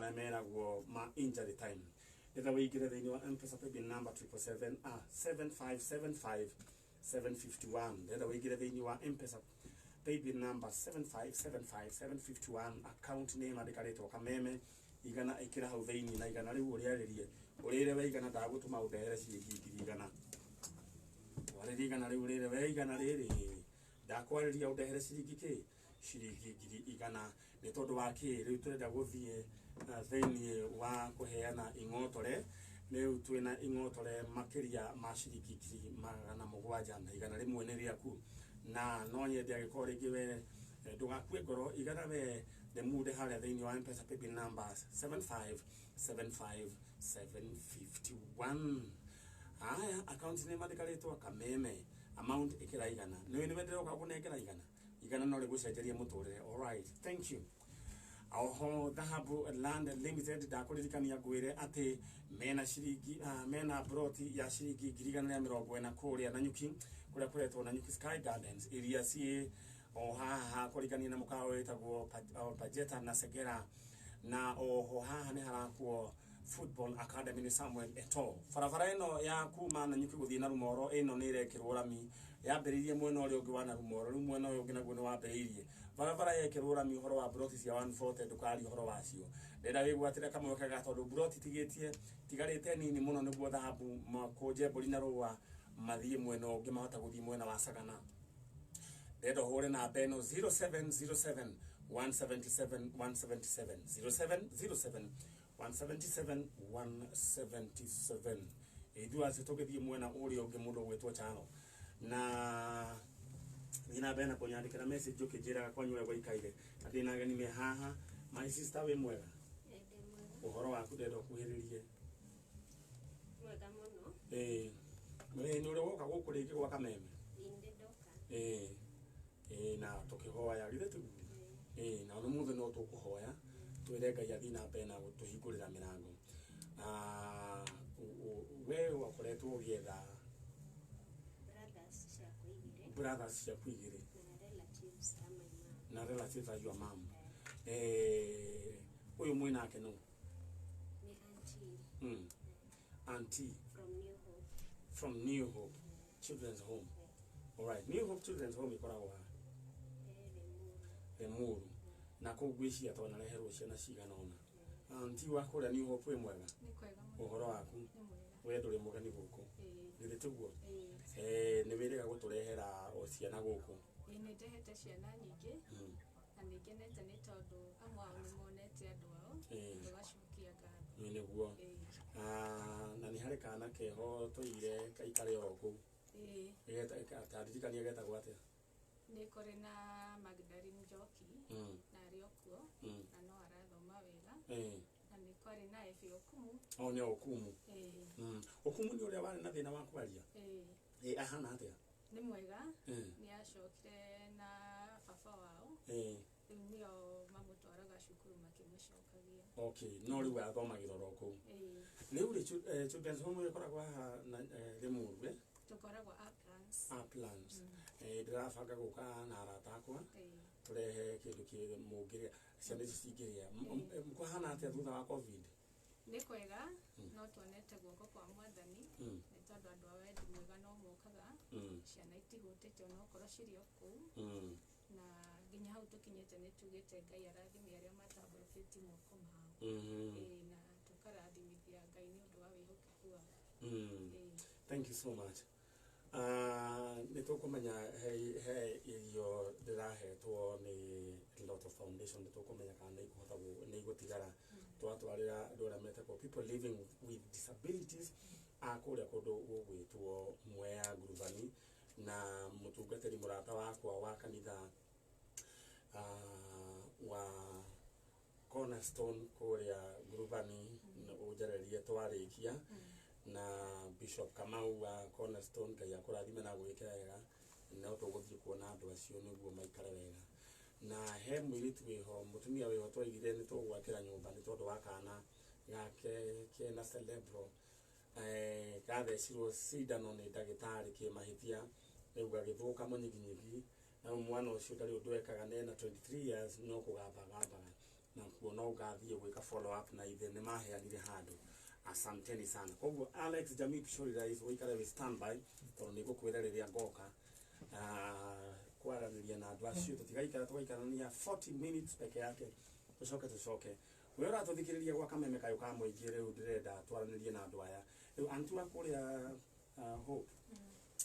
Marĩa meragwo ma injury time. Ndĩrenda wĩingĩre thĩinĩ wa Mpesa paybill number 777 7575 751. Ndĩrenda wĩingĩre thĩinĩ wa Mpesa paybill number 7575751, account name andĩka rĩtwa Kameme, 100 ĩkĩra hau thĩinĩ, na 100 rĩu ũrĩarĩrie ũrĩre we 100 ndagũtũma ũndehere ciringi 100,000. Warĩrie 100 rĩu, ũrĩre we 100 rĩrĩ ndakwarĩria ũndehere ciringi kĩ ciringi 100,000. Nĩ tondũ wa kĩ rĩu tũrenda gũthiĩ thĩinĩ wa kũheana ing'otore. Rĩu twĩna ing'otore makĩria ma ciringi 700,000 na 100 nĩ rĩaku, na no nyende angĩkorwo rĩngĩ we ndũgakue ngoro, 100 we rĩmunde harĩa thĩinĩ wa Mpesa paybill numbers 7575751. Haya, account nĩ mandĩka rĩtwa Kameme, amount ĩkĩra 100. Nĩ nĩ ndĩroka gũkũnengera 100. 100 no rĩgũcenjerie mũtũrĩre. Alright, thank you. Oho Dhahabu Land Limited ndakũririkania ngwĩre atĩ mena ciringi mena broti ya ciringi 140,000 kũrĩa Nanyuki, kũrĩa kũretwo Nanyuki Sky Gardens, iria ciĩ o haha kũringania na mũkawa wĩtagwo Pajeta na Segera. Na oho haha nĩ harakwo Football Academy nĩ Samuel Eto'o. Barabara ĩno ya kuma Nanyuki gũthiĩ na Rumoro ĩno nĩ ĩrekĩrwo rami, yambĩrĩirie mwena ũrĩa ũngĩ wa Narumoro, rĩu mwena ũyũ ũngĩ naguo nĩ wambĩrĩirie barabara yekĩrwo rami. Ũhoro wa broti cia 140 ndũkaria ũhoro wacio. Ndĩrenda wĩgwatĩre kamweke ga tondũ broti tigĩtie tigarĩte nini mũno nĩguo Dhahabu makũnje mbũri na rũa mathiĩ mwena ũngĩ, mahota gũthiĩ mwena wa Sagana. Ndĩrenda ũhũre namba ĩno 0707 177 177, 0707 177 177. Ithuĩ acio tũgĩthiĩ mwena ũrĩa ũngĩ, mũndũ ũgwĩtwo Charo na thiĩ na mbere na kũnyandĩkĩra message ũkĩnjĩraga kwanyu ũrĩa gwaikaire, na ndĩna ageni me haha. My sister, wĩ mwega? Ndĩ mwega. Ũhoro waku? Ndĩrenda ũkuhĩrĩrie. Mwega mũno. Ĩĩ, nĩ ũrĩ woka gũkũ rĩngĩ gwa Kameme? Ĩ, ndĩ ndoka. Ĩĩ, na tũkĩhoya githĩ tiguo? Ĩĩ, na ũmũthĩ no tũkũhoya twĩre Ngai athiĩ na mbere na gũtũhingũrĩra mĩrango. We wakoretwo ũgĩetha Brothers ciakwa igĩrĩ. Brothers ciaku igĩrĩ. Na relatives a my mom. Na relatives a your mom. Ũyũ mwĩ nake no? Nĩ auntie. Auntie. From New Hope. From New Hope Children's Home. Alright, New Hope Children's Home ĩkoragwo ha? Limuru. Limuru. Na kũu ngwĩciria twanareherwo ciana cigana ũna. Auntie wa kũrĩa New Hope, wĩ mwega? Nĩ kwega mũno. Ũhoro waku? Nĩ mwega. We ndũrĩ mũgeni gũkũ? Ĩĩ. Githĩ tiguo? Ĩĩ. Nĩ wĩrĩga gũtũrehera o ciana gũkũ? Ĩĩ, nĩ ndehete ciana nyingĩ na nĩ ngenete nĩ tondũ amwe ao nĩ monete andũ ao. Tũgacokia ngatho. Nĩ nĩguo. Ĩĩ. Ah, na nĩ harĩ kana keho tũigire kaikare oro kũu? Ĩĩ. Taririkania getagwo atĩa? Nĩ kũrĩ na Magdalene Njoki na arĩ o kuo na no arathoma wega. Na nĩ kwarĩ na Efi Okumu. O nĩ Okumu? Ĩĩ. Okumu nĩ ũrĩa warĩ na thĩna wa kwaria? Ĩĩ. Ahana atĩa? Nĩ mwega. Nĩ acokire na baba wao. Rĩu nĩo mamũtwaraga cukuru makĩmũcokagia. Okay, no rĩu athomagĩra oro kũu? Ĩĩ. Rĩu rĩ Children's Home ĩkoragwo haha na Limuru, eh? Tũkoragwo Uplands. Uplands. Ndĩrabanga gũka na arata akwa tũrehe kĩndũ kĩ mũngĩrĩa, ciana ici cingĩrĩa. Kũhana atĩa thutha wa COVID? Nĩ kwega, no tuonete guoko kwa Mwathani nĩ tondũ andũ a wendi mwega no mokaga. Ciana itihũtĩte onokorwo cirĩ o kũu. Na nginya hau tũkinyĩte nĩ tugĩte Ngai arathime arĩa matambũrũkĩtie moko mao. Ĩĩ, na tũkarathimithia Ngai nĩ ũndũ wa wĩhokeku wao. Ĩĩ. Thank you so much. Nĩ tũkũmenya he irio ndĩrahetwo nĩ Lotto Foundation. Nĩ tũkũmenya kana nĩ ikũhota nĩ igũtigara twatwarĩra andũ arĩa metagwo people living with disabilities a kũrĩa kũndũ gũgwĩtwo Mwea Ngurubani, na mũtungatĩri mũrata wakwa wa kanitha wa Cornerstone kũrĩa Ngurubani ũnjarĩrie twarĩkia, na Bishop Kamau wa Cornerstone, Ngai akũrathime na gwĩke wega. No tũgũthiĩ kuona andũ acio nĩguo maikare wega. Na he mũirĩtu wĩho, mũtumia wĩho twaigire nĩ tũgwakĩra nyũmba nĩ tondũ wa kana gake kena cerebral, gathecirwo cindano nĩ ndagĩtarĩ kĩmahĩtia, rĩu gagĩthũka mũnyiginyigi, na rĩu mwana ũcio ndarĩ ũndũ ekaga, nena 23 years no kũgamba gambaga. Na kuo no ngathiĩ gwĩka follow up na ithe nĩ maheanire handũ. Asanteni sana. Koguo Alex Jamii Kishori Rais, ũikare wĩ standby tondũ nĩ ngũkwĩra rĩrĩa ngoka kwaranĩria na andũ acio. Tũtigaikara, tũgaikarania 40 minutes peke yake, tũcoke tũcoke. We ũratũthikĩrĩria gwa Kameme Kayũ ka Mũingĩ, rĩu ndĩrenda twaranĩrie na andũ aya. Rĩu anti wa kũrĩa Hope,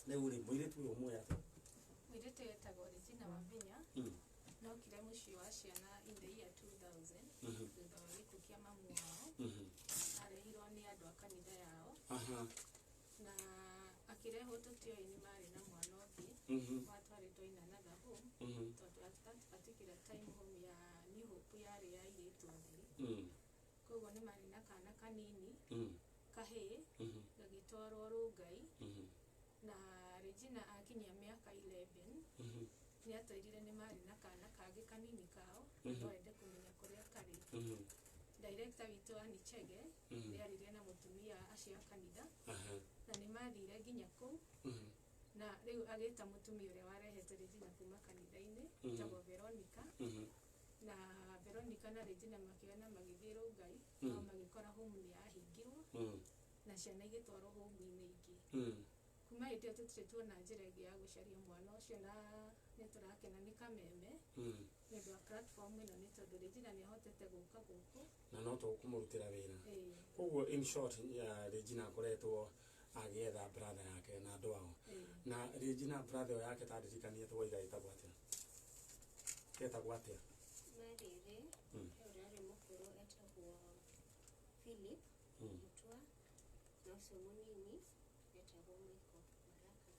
rĩu rĩ, mũirĩtu ũyũ ũmwe atĩa? Mũirĩtu etagwo Regina Wavinya. Nokire mũciĩ wa ciana in the year 2000 thutha wa gĩkuũ kĩa mamu wao. Arehirwo nĩ andũ a kanitha yao na akĩrehwo tũtiũĩ nĩ marĩ na mwana ũngĩ watwarĩtwo in another home, tondũ at that particular time home ya New Hope yarĩ ya airĩtu atheri. Koguo nĩ marĩ na kana kanini kahĩĩ, gagĩtwarwo Rũngai. Na Regina akinyia mĩaka 11, nĩ atwĩrire nĩ marĩ na kana kangĩ kanini kao, no ende kũmenya kũrĩa karĩ. Director witũ Annie Chege nĩ aririe na mũtumia acio a kanitha na nĩ mathire nginya kũu, na rĩu agĩta mũtumia ũrĩa warehete Regina kuma kanitha-inĩ, etagwo Veronica. Na Veronica na Regina makĩona magĩthiĩ Rũngai, no magĩkora home nĩ yahingirwo na ciana igĩtwarwo home-inĩ ingĩ. Kuma hĩndĩ ĩyo tũtirĩ tuona njĩra ĩngĩ ya gũcaria mwana ũcio, na nĩ tũrakena nĩ Kameme nĩ ũndũ wa platform ĩno, nĩ tondũ Regina nĩ ahotete gũka gũkũ. Na no tũkũmũrutĩra wĩra. Ĩĩ. Koguo in short, ya Regina akoretwo agĩetha brother yake na andũ ao. Ĩĩ. Na Regina, brother ĩyo yake, tandirikanie, twaiga ĩtagwo atĩa, etagwo atĩa? Marĩrĩ, he ũrĩa arĩ mũkũrũ etagwo Philip Mutua, na ũcio mũnini etagwo Michael Baraka.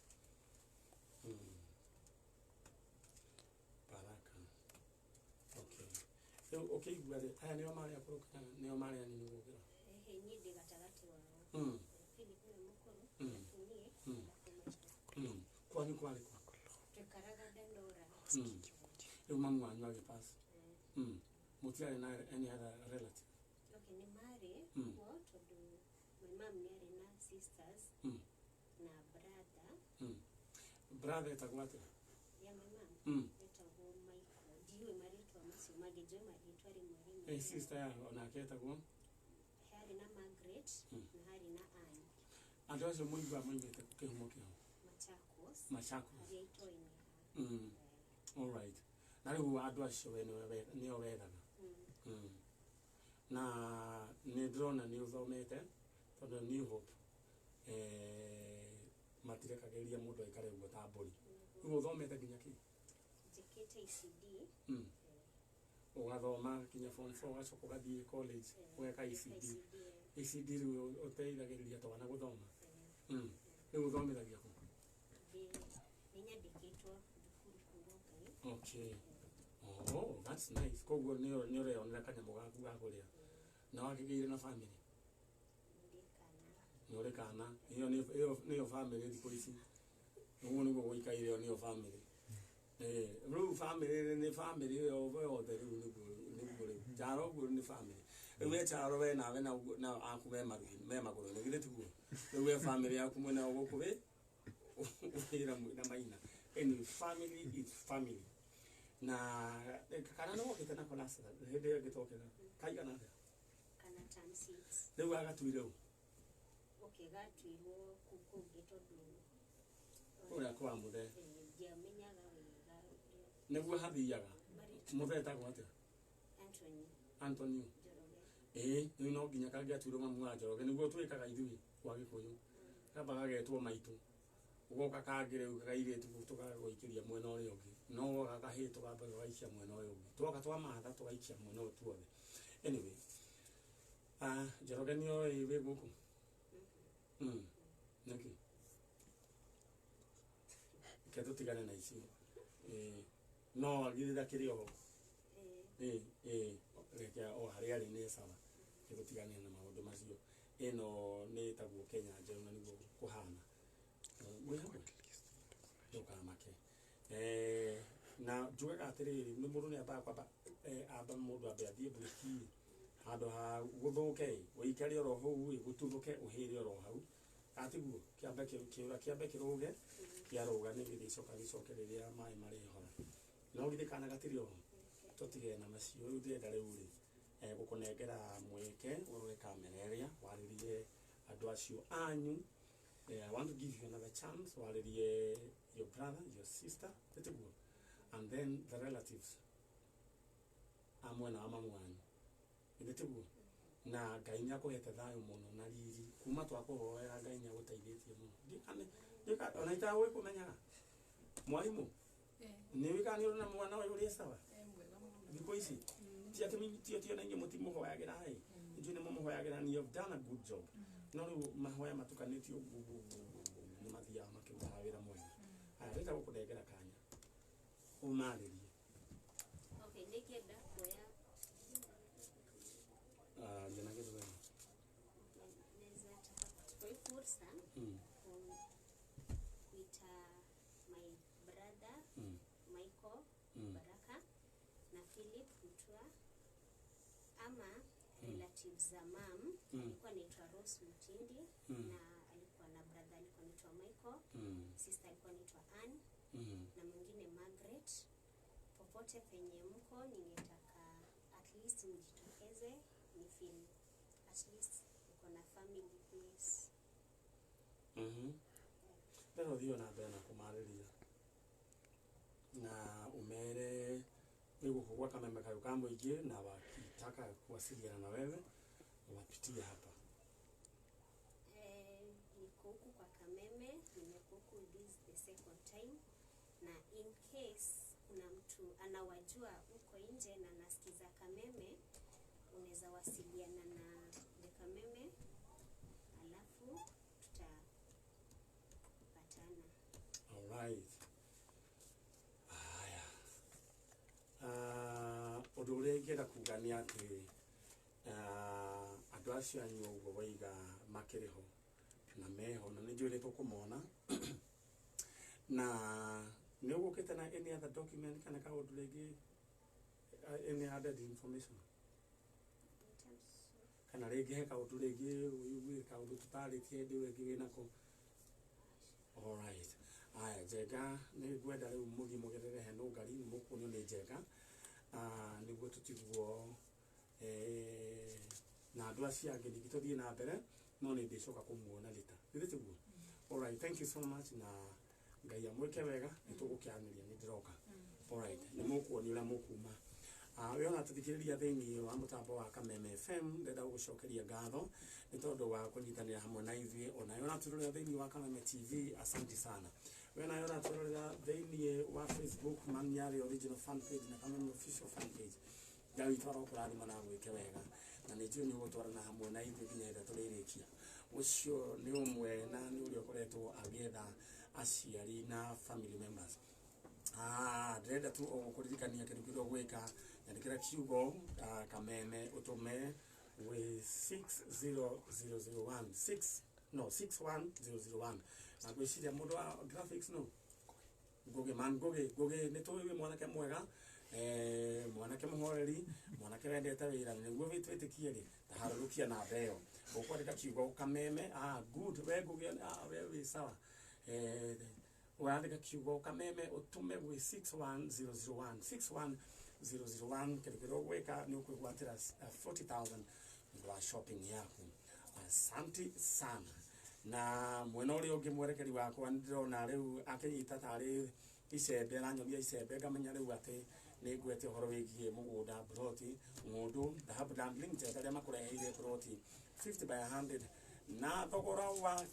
Baraka, okay. Rĩu ũkĩigua rĩ, aya nĩo marĩ akũrũ kana nĩo marĩ anini gũkĩra? Ehe, niĩ ndĩ gatagatĩ wao. Philip nĩwe mũkũrũ, arabu niĩ, arabu Michael. Kwanyu kwarĩ kwa? Tũikaraga Dandora. Rĩu mamu wanyu agĩpass, mũtiarĩ na any other relative? Okay, nĩ marĩ kuo tondũ my mom nĩ arĩ na sisters na brother. Brother etagwo atĩa? Ya my mom etagwo Michael. Ndiũĩ marĩtwa macio mangĩ, njũĩ marĩtwa rĩmwe rĩmwe. Eh, sister ya onake etagwo? Harĩ na Margaret na harĩ na Ann. Andũ acio mũigua moimĩte kĩhumo kĩao? Machakos. Machakos. Harĩa itoinĩ. All right. Na rĩu andũ acio we nĩo wethaga? Na nĩ ndĩrona nĩ ũthomete, tondũ New Hope matirekagĩrĩria mũndũ aikare ũguo ta mbũri. Rĩu ũthomete nginya kĩ? Njĩkĩte ECD. Ũgathoma nginya form 4, ũgacoka ũgathiĩ college, ũgeka ECD. ECD. ECD rĩu ũteithagĩrĩria twana gũthoma? Rĩu ũthomithagia kũ? Nĩ nyandĩkĩtwo thukuru kũu Rongai. Okay. Oh, that's nice. Koguo nĩ ũreyonera kanyamũ gaku ga kũrĩa. Na wakĩgĩire na family? Ndĩ kana. Nĩ ũrĩ kana. Ĩyo nĩyo family thikũ ici. Ũguo nĩguo gũikaire, ĩyo nĩyo family. Eh, rĩu family nĩ family ĩyo yothe, rĩu nĩguo rĩu. Njaro ũguo nĩ family. Rĩu we Charo, we nawe na aku me maru me magũrũ-inĩ, githĩ tiguo? Rĩu we family yaku mwena gũkũ wĩ wĩra na maina. Anyway, family is family. Na kana nĩ wokĩte nako last hĩndĩ ĩyo ĩngĩ twokĩra? Kaigana atĩa? Kana term six. Rĩu agatuire ũ? Okay, gatuirwo kũu kũngĩ tondũ Kũrĩa kwa mũthee? Ndiamenyaga wega ũrĩa Nĩguo hathiaga. Marĩtwa. Mũthee etagwo atĩa? Anthony. Antonio. Njoroge. Ĩĩ, rĩu no nginya kangĩatuirwo mamu wa Njoroge. Nĩguo twĩkaga ithuĩ kwa Gĩkũyũ, kamba gagetwo maitũ, ũgoka kangĩ rĩu kairĩtu tũgagũikĩria mwena ũrĩa ũngĩ, no woka kahĩĩ tũkamba tũgaikia mwena ũyũ ũngĩ, twoka twamatha tũgaikia mwena ũyũ tuothe. Anyway, ah, Njoroge nĩoĩ wĩ gũkũ? Nĩkĩ ke tũtigane na icio. Ĩĩ, no githĩ ndakĩrĩ oho? Eh, ĩĩ, reke o harĩa arĩ nĩ sawa. Reke tũtigane na maũndũ macio. Ĩno nĩ ĩtagwo Kenya Njerũ na nĩguo kũhana. Mwĩ hamwe, ndũkamake. Na njugaga atĩrĩrĩ, nĩ mũndũ nĩ ambaga kwamba amba mũndũ ambe athiĩ mburiki handũ ha gũthũke ĩ, ũikare oro hau ĩ, gũtuthũke ũhĩre oro hau, atiguo kĩambe kĩũra kĩambe kĩrũge, kĩarũga nĩ gĩgĩcoka gĩcoke rĩrĩa maĩ marĩhora. No githĩ kana gatirĩ oho? Tũtige na macio. Rĩu ndĩrenda rĩu rĩ Gũkũnengera mweke ũrore kamera ĩrĩa warĩrie andũ acio anyu. I want to give you another chance warĩrie your brother, your sister, ĩtiguo, and then the relatives a mwena wa mamu wanyu, ĩtiguo. Na Ngai nĩ akũhete thayũ mũno na riri kuma twakũhoera. Ngai nĩ agũteithĩtie mũno. Ndiũĩ ona itagwĩkũmenyaga mwarimũ. Nĩ wĩkaga nĩ ũrona mwana ũyũ ũrĩa sawa? Mwega mũno. Thikũ ici ti atĩ ti ona inyuĩ mũtimũhoyagĩra ĩ, inyuĩ nĩ mũmũhoyagĩra and you have done a good job, no rĩu mahoya matukanĩtio ũguo ũguo ũguo ũguo nĩ mathiaga makĩrutaga wĩra mwega. Aya, rĩta gũkũnengera kanya ũmarĩrie. Okay, nĩngĩenda kuoya Aria na Gĩthweri. Naweza taka kuchukua hii fursa kuita my brother Michael Baraka na Philip Mutua ama relatives za mam. Alikuwa anaitwa Rose Mutindi na alikuwa na brother alikuwa anaitwa Michael, sister alikuwa anaitwa Ann na mwingine Margaret. Popote penye mko, ningetaka at least mjitokeze ni feel at least uko na family place. Rĩu ũthiĩ na mbere na kũmarĩria na umere wĩ gũkũ gwa Kameme kayũ ka mũingĩ, na wakitaka kuwasiliana na wewe wapitie hapa. Niko huku kwa Kameme, nimekuwa huku, this is the second time, na in case kuna mtu anawajua huko nje na anasikiza Kameme, unaweza wasiliana na the Kameme, alafu tutapatana. Alright. Haya. Ũndũ ũrĩa ingĩenda kuga nĩ atĩ andũ acio anyu ũguo waiga makĩrĩ ho na meho na nĩ njũĩ nĩ tũkũmona na nĩ ũgũkĩte na any other document kana kaũndũ rĩngĩ, any added information? In terms of Kana rĩngĩ he kaũndũ rĩngĩ ũigue kaũndũ tũtarĩtie hĩndĩ ĩyo ĩngĩ wĩnako? Alright. Aya, Njenga, nĩ ngwenda rĩu mũthiĩ mũgerere he nũngari nĩ mũkuonio nĩ Njenga. Nĩguo tũtigwo na andũ acio angĩ ningĩ tũthiĩ na mbere, no nĩ ndĩcoka kũmuona rita githĩ tiguo? Alright, thank you so much na Ngai amwĩke wega. Nĩ tũgũkĩaranĩria, nĩ ndĩroka. Alright, nĩ mũkuonio ũrĩa mũkuma. We ona tũthikĩrĩria thĩinĩ wa mũtambo wa Kameme FM, ndĩrenda gũgũcokeria ngatho nĩ tondũ wa kũnyitanĩra hamwe na ithuĩ. Ona we ũratũrorera thĩinĩ wa Kameme TV, asante sana. We nawe ũratũrorera thĩinĩ wa Facebook, Manyari Original fan page na Kameme Official fan page, Ngai witũ arokũrathima na gwĩke wega, na nĩ njũĩ nĩ ũgũtwarana hamwe na ithuĩ nginya rĩrĩa tũrĩrĩkia. Ũcio nĩ ũmwe na nĩ ũrĩa ũkoretwo agĩetha aciari na family members. Ndĩrenda tu o gũkũririkania kĩndũ kĩrĩa ũgwĩka: nyandĩkĩra kiugo Kameme, ũtũme gwĩ 60001, 6, no, 61001. Na ngwĩciria mũndũ wa graphics no Ngugi man, Ngugi, Ngugi, nĩ tũĩ wĩ mwanake mwega, mwanake mũhoreri, mwanake wendete wĩra, na nĩguo twĩtĩkie rĩ ta harũrũkia namba ĩyo ũkwandĩka kiugo Kameme. Good, we Ngugi, we wĩ sawa. Ũrandĩka kiugo Kameme ũtũme gwĩ 61001, 61001. Kĩndũ kĩrĩa ũgwĩka nĩ ũkwĩgwatĩra 40,000 nĩ wa shopping yaku. Asante sana. Na mwena ũrĩa ũngĩ, mwerekeri wakwa nĩ ndĩrona rĩu akĩnyita tarĩ icembe, aranyonia icembe, ngamenya rĩu atĩ nĩ ngwete ũhoro wĩgiĩ mũgũnda, broti ng'ũndũ Dhahabu Land Limited arĩa makũreheire broti 50 by 100 na thogora wa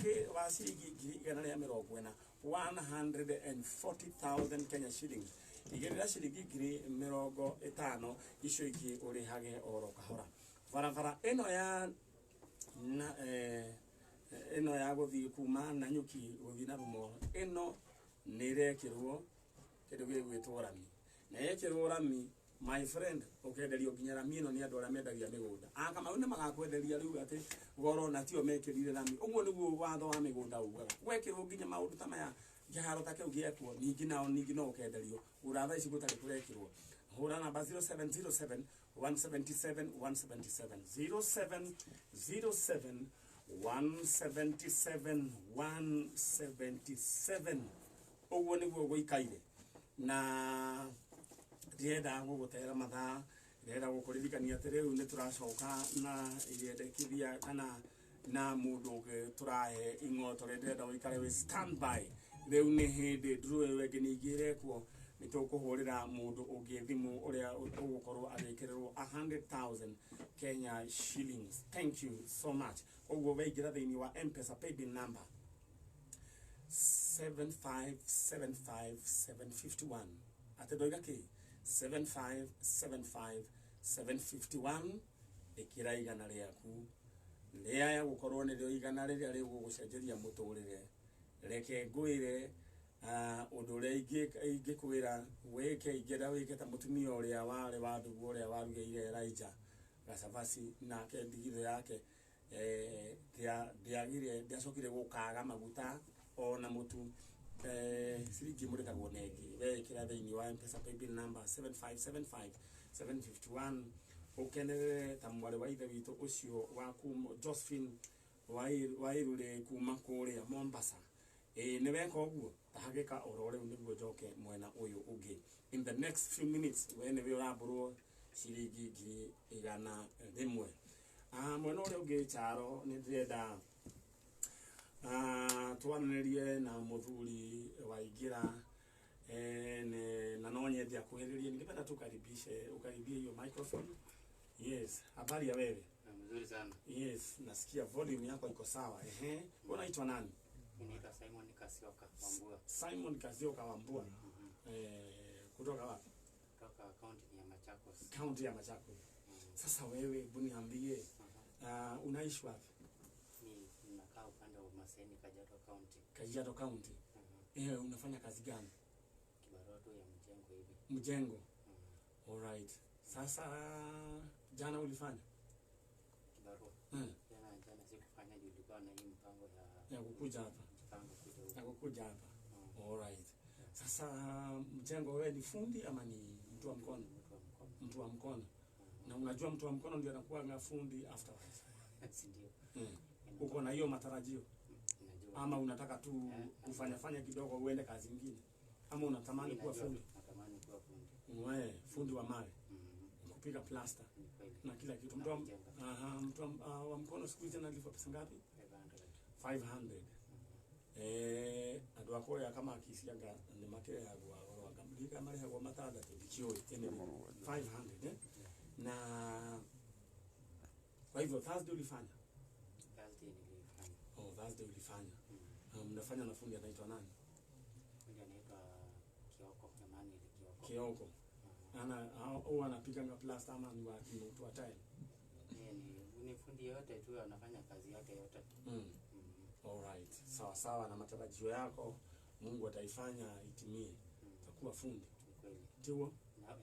ciringi 140,000, 140,000 Kenya shillings. Igĩrĩra ciringi 50,000, icio ingĩ ũrĩhage oro kahora. Barabara ĩno ya na ĩno ya gũthiĩ kuma Nanyuki gũthiĩ na Rumo, ĩno nĩ ĩrekĩrwo kĩndũ gĩgwĩtwo rami, na yekĩrwo rami, my friend, ũkenderio nginya rami ĩno nĩ andũ arĩa mendagia mĩgũnda. Akamau nĩ magakwenderia rĩu atĩ goro na tio mekĩrire rami. Ũguo nĩguo watho wa mĩgũnda ugaga. Gwekĩrwo nginya maũndũ ta maya, kĩharo ta kĩu gĩekwo, ningĩ nao ningĩ no ũkenderio. Gũra thaa ici gũtarĩ kũrekĩrwo. Hũra namba 0707 177 177, 0707 177 177. Ũguo nĩguo gũikaire, na ndĩrenda gũgũtera mathaa. Ndĩrenda gũkũririkania atĩ rĩu nĩ tũracoka na irendekithia kana na mũndũ ũngĩ tũrahe ing'otore. Ndĩrenda ũikare wĩ standby. Rĩu nĩ hĩndĩ nduru ĩyo ĩngĩ ningĩ ĩrekwo, nĩ tũkũhũrĩra mũndũ ũngĩ thimũ ũrĩa ũgũkorwo agĩkĩrĩrwo 100,000 Kenya shillings. Thank you so much. Koguo weingĩra thĩinĩ wa M-Pesa paybill number 7575751, atĩ ndoiga kĩ? 7575751. Ĩkĩra igana rĩaku rĩaya gũkorwo nĩrĩo igana rĩrĩa rĩgũgũcenjeria mũtũrĩre. Reke ngwĩre ũndũ ũrĩa ingĩkwĩra wĩke, ingĩenda wĩke ta mũtumia ũrĩa warĩ wa ndugu ũrĩa warugĩire Elijah gacabaci, nake ndigithũ yake ndĩagire, ndĩacokire gũkaga maguta ona mũtu. Ciringi ĩmũrĩkagwo na ĩngĩ. Weĩkĩra thĩinĩ wa M-Pesa paybill number 7575751, ũkenerere ta mwarĩ wa ithe witũ ũcio wa kuma Josephine Wairũrĩ kuma kũrĩa Mombasa. Ĩĩ, nĩ weka ũguo, tahagĩka oro rĩu nĩguo njoke mwena ũyũ ũngĩ. In the next few minutes, we nĩwe ũrambũrwo ciringi 100,000. Mwena ũrĩa ũngĩ Charo, nĩ ndĩrenda twanĩrĩrie na mũthuri waingĩra na no nyende akuhĩrĩrie. Ningependa tu ukaribishe, ukaribie hiyo microphone. Yes, habari ya wewe? Mzuri sana. Yes, nasikia volume yako iko sawa. Ehe, wewe unaitwa nani? Mimi naitwa Simon Kasioka Wambua. Simon Kasioka Wambua. Kutoka wapi? Kutoka kaunti ya Machakos. Kaunti ya Machakos. Sasa wewe, hebu niambie, unaishi wapi? Mimi nakaa upande wa Masaini, Kajiado County. Kajiado County. Unafanya kazi gani? Kibarua tu ya mjengo hivi. Mjengo. All right. Sasa jana ulifanya? Kibarua. Jana sikufanya juu nilikuwa na hii mpango ya kukuja hapa. Mpango kuja huku. Ya kukuja hapa. All right. Sasa mjengo, wewe ni fundi ama ni mtu wa mkono? Mtu wa mkono. Mtu wa mkono. Na unajua mtu wa mkono ndio anakuwa fundi afterwards. Si ndio? Uko na hiyo matarajio? Najua. Ama unataka tu kufanya fanya kidogo uende kazi nyingine? Ama unatamani kuwa fundi? Natamani kuwa fundi. Wewe fundi wa mawe. Kupiga plaster na kila kitu. Mtu wa mkono siku hizi analipa pesa ngapi? 500. Andu akoya kama akisianga ni makirehagwo goro akamrika marehagwo matandatu ndikiũĩ. Anyway, 500 eh? Na kwa hivyo Thursday ulifanya? Thursday nilifanya. Oh, Thursday ulifanya. Mnafanya na fundi anaitwa nani? Fundi anaitwa Kioko, Emmanuel Kioko. Kioko. Ana au anapiga plaster ama ni mtu wa tile? Yeye ni fundi yote tu, anafanya kazi yake yote. All right. Sawa sawa, na matarajio yako Mungu ataifanya itimie. Utakuwa fundi. Kweli. Ndio. Na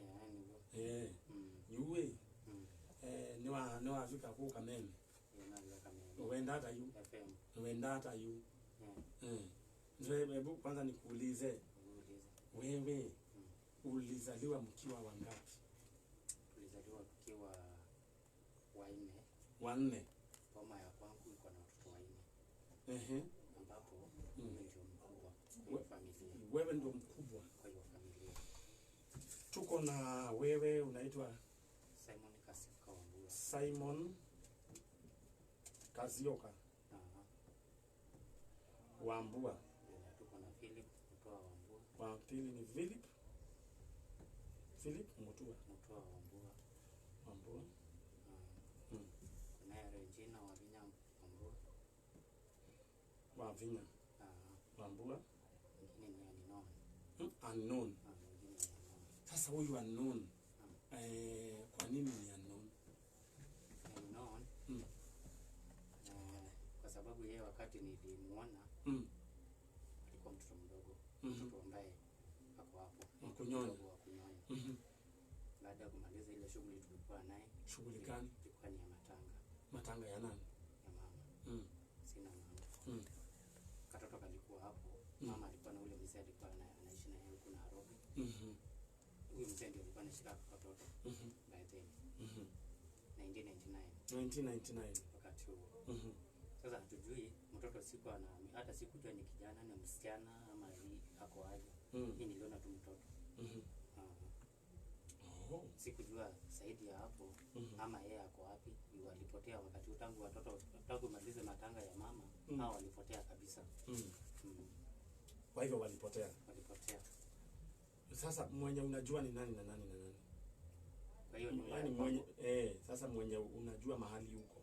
ndio. Yuwe. Ni wa Afrika ku Kameme. Uenda yu. FM. Uenda yu. Ndio, hebu kwanza nikuulize. Wewe ulizaliwa mkiwa wangapi? Tulizaliwa tukiwa wanne. Wanne. Mama ya kwangu iko na watoto wanne. Ambapo mimi ndio mkubwa kwa familia. Wewe ndio mkubwa kwa hiyo familia. Tuko na wewe unaitwa Simon Kasioka Wambua. Simon Kasioka Wambua. Tuko na Philip Mutua Wambua. Wa pili ni Philip Mutua. Mutua Wambua. Wambua. Kuna Regina Wavinya Wambua. Wavinya. Wambua. Mwingine ni unknown. Unknown. Sasa huyu unknown. Kwa nini ni unknown? Unknown. Kwa sababu yeye wakati nilimuona alikuwa mtoto mdogo. Mtoto ambaye ako hapo. Wa kunyonya. Baada ya kumaliza ile shughuli tulikuwa naye. Shughuli gani? Ilikuwa ni ya matanga. Matanga ya nani? Ya mama. Sina mama. Katoto kalikuwa hapo. Mama alikuwa na ule mzee alikuwa anaishi naye huko Nairobi. Huyu mzee ndiye alikuwa anashika katoto. By then. 1999. 1999. Wakati huo. Sasa hatujui mtoto siku ana hata sikujua ni kijana ni msichana ama ni ako aje. Mimi niliona tu mtoto. Oho. Sikujua zaidi ya hapo ama yeye ako wapi. Juu walipotea wakati tangu watoto tangu malize matanga ya mama hao walipotea kabisa. Kwa hivyo walipotea. Walipotea. Sasa mwenye unajua ni nani na nani na nani? Kwa hiyo ni Yaani mwenye sasa mwenye unajua mahali yuko.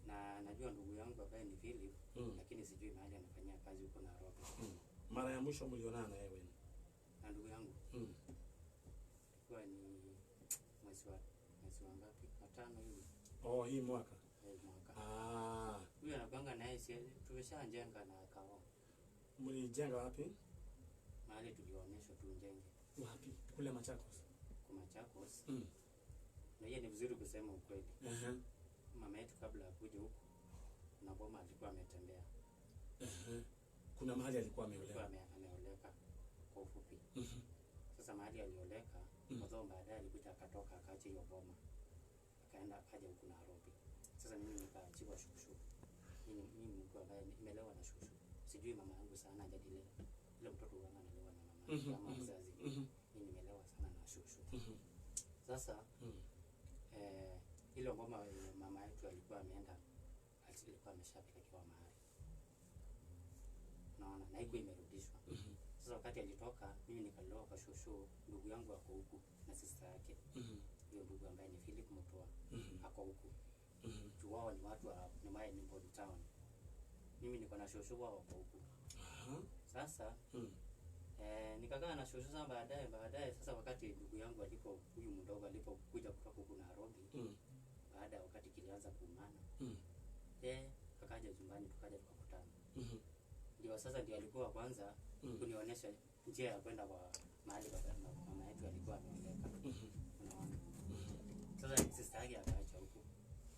Na najua ndugu yangu ambaye ni Philip, lakini sijui mahali anafanyia kazi huko Nairobi. Mara ya mwisho mlionana na yeye wewe? Na ndugu yangu. Ilikuwa ni mwezi wa ngapi? Wa 5 hivi. Oh, hii mwaka. Mwaka. Huyu anakuanga naye, tumeshajenga na akao. Mlijenga wapi? Mahali tulionyeshwa tujenge. Wapi? Kule Machakos. Kwa Machakos. Na hiyo ni vizuri kusema ukweli. Mama yetu kabla akuje huku na boma alikuwa ametembea. Kuna mahali alikuwa ameoleka. Ameoleka kwa ufupi. Sasa mahali alioleka, although baadaye alikuja akatoka akaacha hiyo boma. Akaenda akaja huku Nairobi. Sasa mimi nikaachiwa shushu. Mimi mtu ambaye nimelewa na shushu. Sijui mama yangu sana hajanilea. Ile mtoto wangu analewa na mama kama mzazi. Mimi nimelewa sana na shushu. Sasa ile ngoma mama yetu alikuwa ameenda, alikuwa ameshapelekewa mahali. Naona na iko imerudishwa. Sasa wakati alitoka mimi nikalewa kwa shosho, ndugu yangu ako huku na sister yake. Hiyo ndugu ambaye ni Philip Mutua ako huku. Juu wao ni watu wa ni mae ni Mbodi Town. Mimi niko na shosho wao wako huku. Sasa nikakaa na shosho sana baadaye sasa wakati ndugu yangu alipo huyu mdogo alipokuja kutoka huku Nairobi. Baada ya wakati kilianza kuumana. Akaja nyumbani tukaja tukakutana. Ndio sasa ndio alikuwa kwanza kunionyesha njia ya kwenda kwa mahali mama yetu alikuwa ameoleka. Unaona? Sasa sister yake akaacha huku.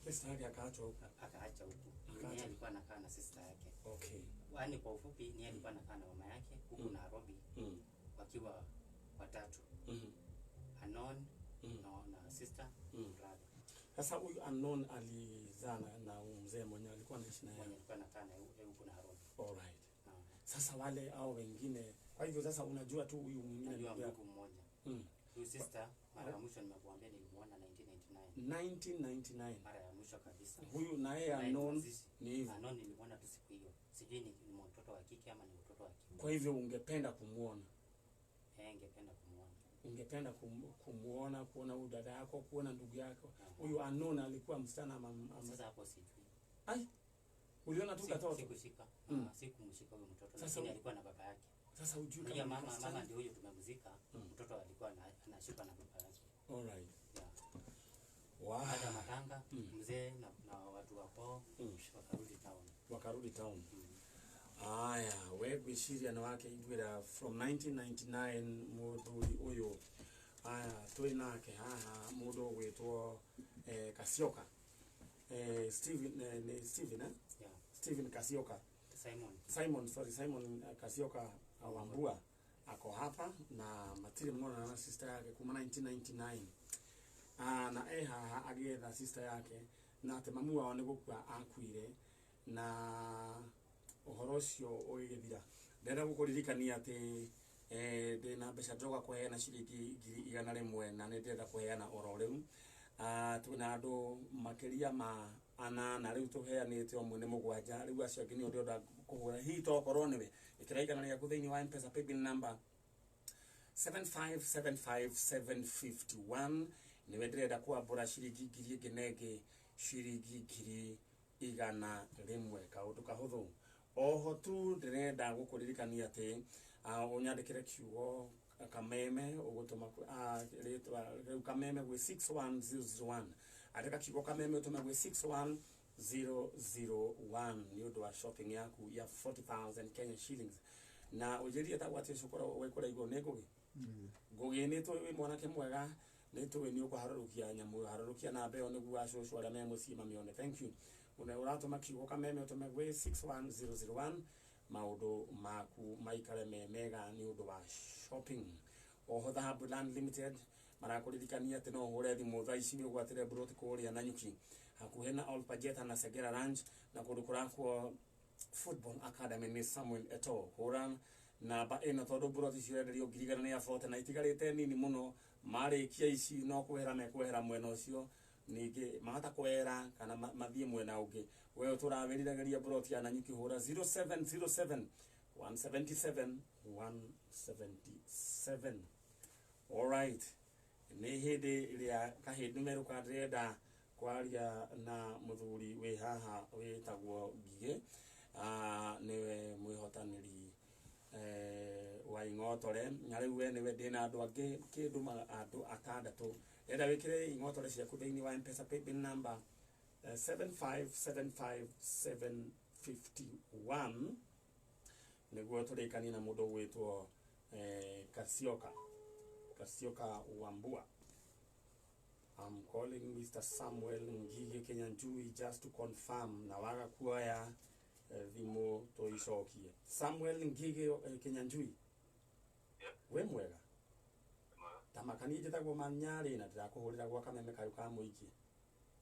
Sister yake akaacha huku. Akaacha huku. Yeye alikuwa anakaa na sister yake. Okay. Yaani kwa ufupi ni alikuwa anakaa na mama yake huku Nairobi. Wakiwa watatu. Anon na sister brother. Sasa huyu Anon alizaa na mzee mwenye alikuwa anaishi naye. Mwenye alikuwa anakaa na huku Nairobi. All right. Sasa wale au wengine, kwa hivyo sasa unajua tu huyu mwingine najua ndugu mmoja. Huyu sister mara ya mwisho nimekuambia nilimuona 1999. 1999. Mara ya mwisho kabisa. Huyu na yeye Anon ni hivyo. Anon nilimuona tu siku hiyo. Sijui ni mtoto wa kike ama ni mtoto wa kiume. Kwa hivyo ungependa kumuona? Ningependa kumuona. Ungependa kumuona, kuona huyu dada yako, kuona ndugu yako. Huyu Anon alikuwa msichana ama sasa hapo sijui. Ai. Uliona tu katoto? Sikushika. Sikumshika huyo mtoto, lakini alikuwa na baba yake. Sasa hujui kama mama ndio huyo tumemzika, mtoto alikuwa anashika na baba yake. All right. Yeah. Wow. Baada matanga mzee na watu wako wakarudi town. Wakarudi town. Aya, we gwiciria na wake igwira from 1999 muthuri uyu. Aya, twi nake haha mundu gwitwo Kasioka. Steven ni Steven eh? Yeah. Steven Kasioka. Simon Kasioka Wambua ako hapa na matire mwana na sister yake kuma 1999. Na haha agetha sister yake na ate mamu wao ni gukua akuire na uhoro ucio ugigithira. Ndenda gukuririkania ati ndina mbeca njoka kuheana ciringi 100,000 na ni ndĩrenda kuheana oro riu. Twina andu makiria ma anana riu tuheanite omwe ni mugwanja riu acio angi ni ndĩrenda kuhura hihi tokorwo niwe ikira igana rĩaku thĩinĩ wa M-Pesa paybill number 7575751 niwe ndĩrenda kwambũra ciringi ngiri ĩngĩ na ĩngĩ ciringi 100,000 kaũndũ kahũthũ. Oho tu ndĩrenda gũkũririkania atĩ ũnyandĩkĩre kiugo kameme ũgũtũma rĩtwa rĩu kameme gwĩ 61001. Andĩka kiugo kameme ũtũme gwĩ 61001 nĩ ũndũ wa shopping yaku ya 40,000 Kenya shillings. Na ũnjĩrie tagwo atĩ ũcio wĩ kũrĩa igũrũ nĩ Ngũgĩ. Ngũgĩ nĩ tũĩ wĩ mwanake mwega, nĩ tũĩ nĩ ũkũharũrũkia nyamũ, harũrũkia namba ĩyo nĩguo acũcũ arĩa me mũciĩ mamĩone. Thank you. Ũratũma kiugo kameme ũtũme gwĩ 61001 maũndũ maku maikare me mega nĩ ũndũ wa shopping. Oho Dhahabu Land Limited marakuririkania atĩ no ũhũre thimũ thaa ici wĩgwatĩre mburoti kũrĩa Nanyuki hakuhĩ na Old Pajeta na Segera Ranch na kũndũ kũrakwo Football Academy nĩ Samuel Eto'o. Hũra namba ĩno tondũ mburoti icio irenderio 140,000 na itigarĩte nini mũno Marĩkia ici no kwehera mekwehera mwena ũcio, ningĩ mahota kwehera kana mathiĩ mwena ũngĩ. We ũtũrawĩriragĩria broti ya Nanyuki, hũra 0707 177 177. Alright, nĩ hĩndĩ ĩrĩa kahĩndĩ merũka ndĩrenda kwaria na mũthuri wĩ haha wĩtagwo Ngigĩ. Nĩwe mwĩhotanĩri wa ing'otore, na rĩu we nĩwe ndĩna andũ angĩ kĩndũ andũ atandatũ. Ndĩrenda wĩkĩre ing'otore ciaku thĩinĩ wa M-Pesa paybill number 7575751 nĩguo tũrĩkanie na mũndũ ũgwĩtwo Kasioka, Kasioka Wambua. I'm calling Mr. Samuel Ngige Kinyanjui just to confirm, na waga kuoya thimũ tũicokie. Samuel Ngige Kinyanjui. Yeah. Wĩ mwega? Tamakanie, njĩtagwo Manyarĩ na ndĩrakũhũrĩra gwa kameme kayũ ka mũingĩ.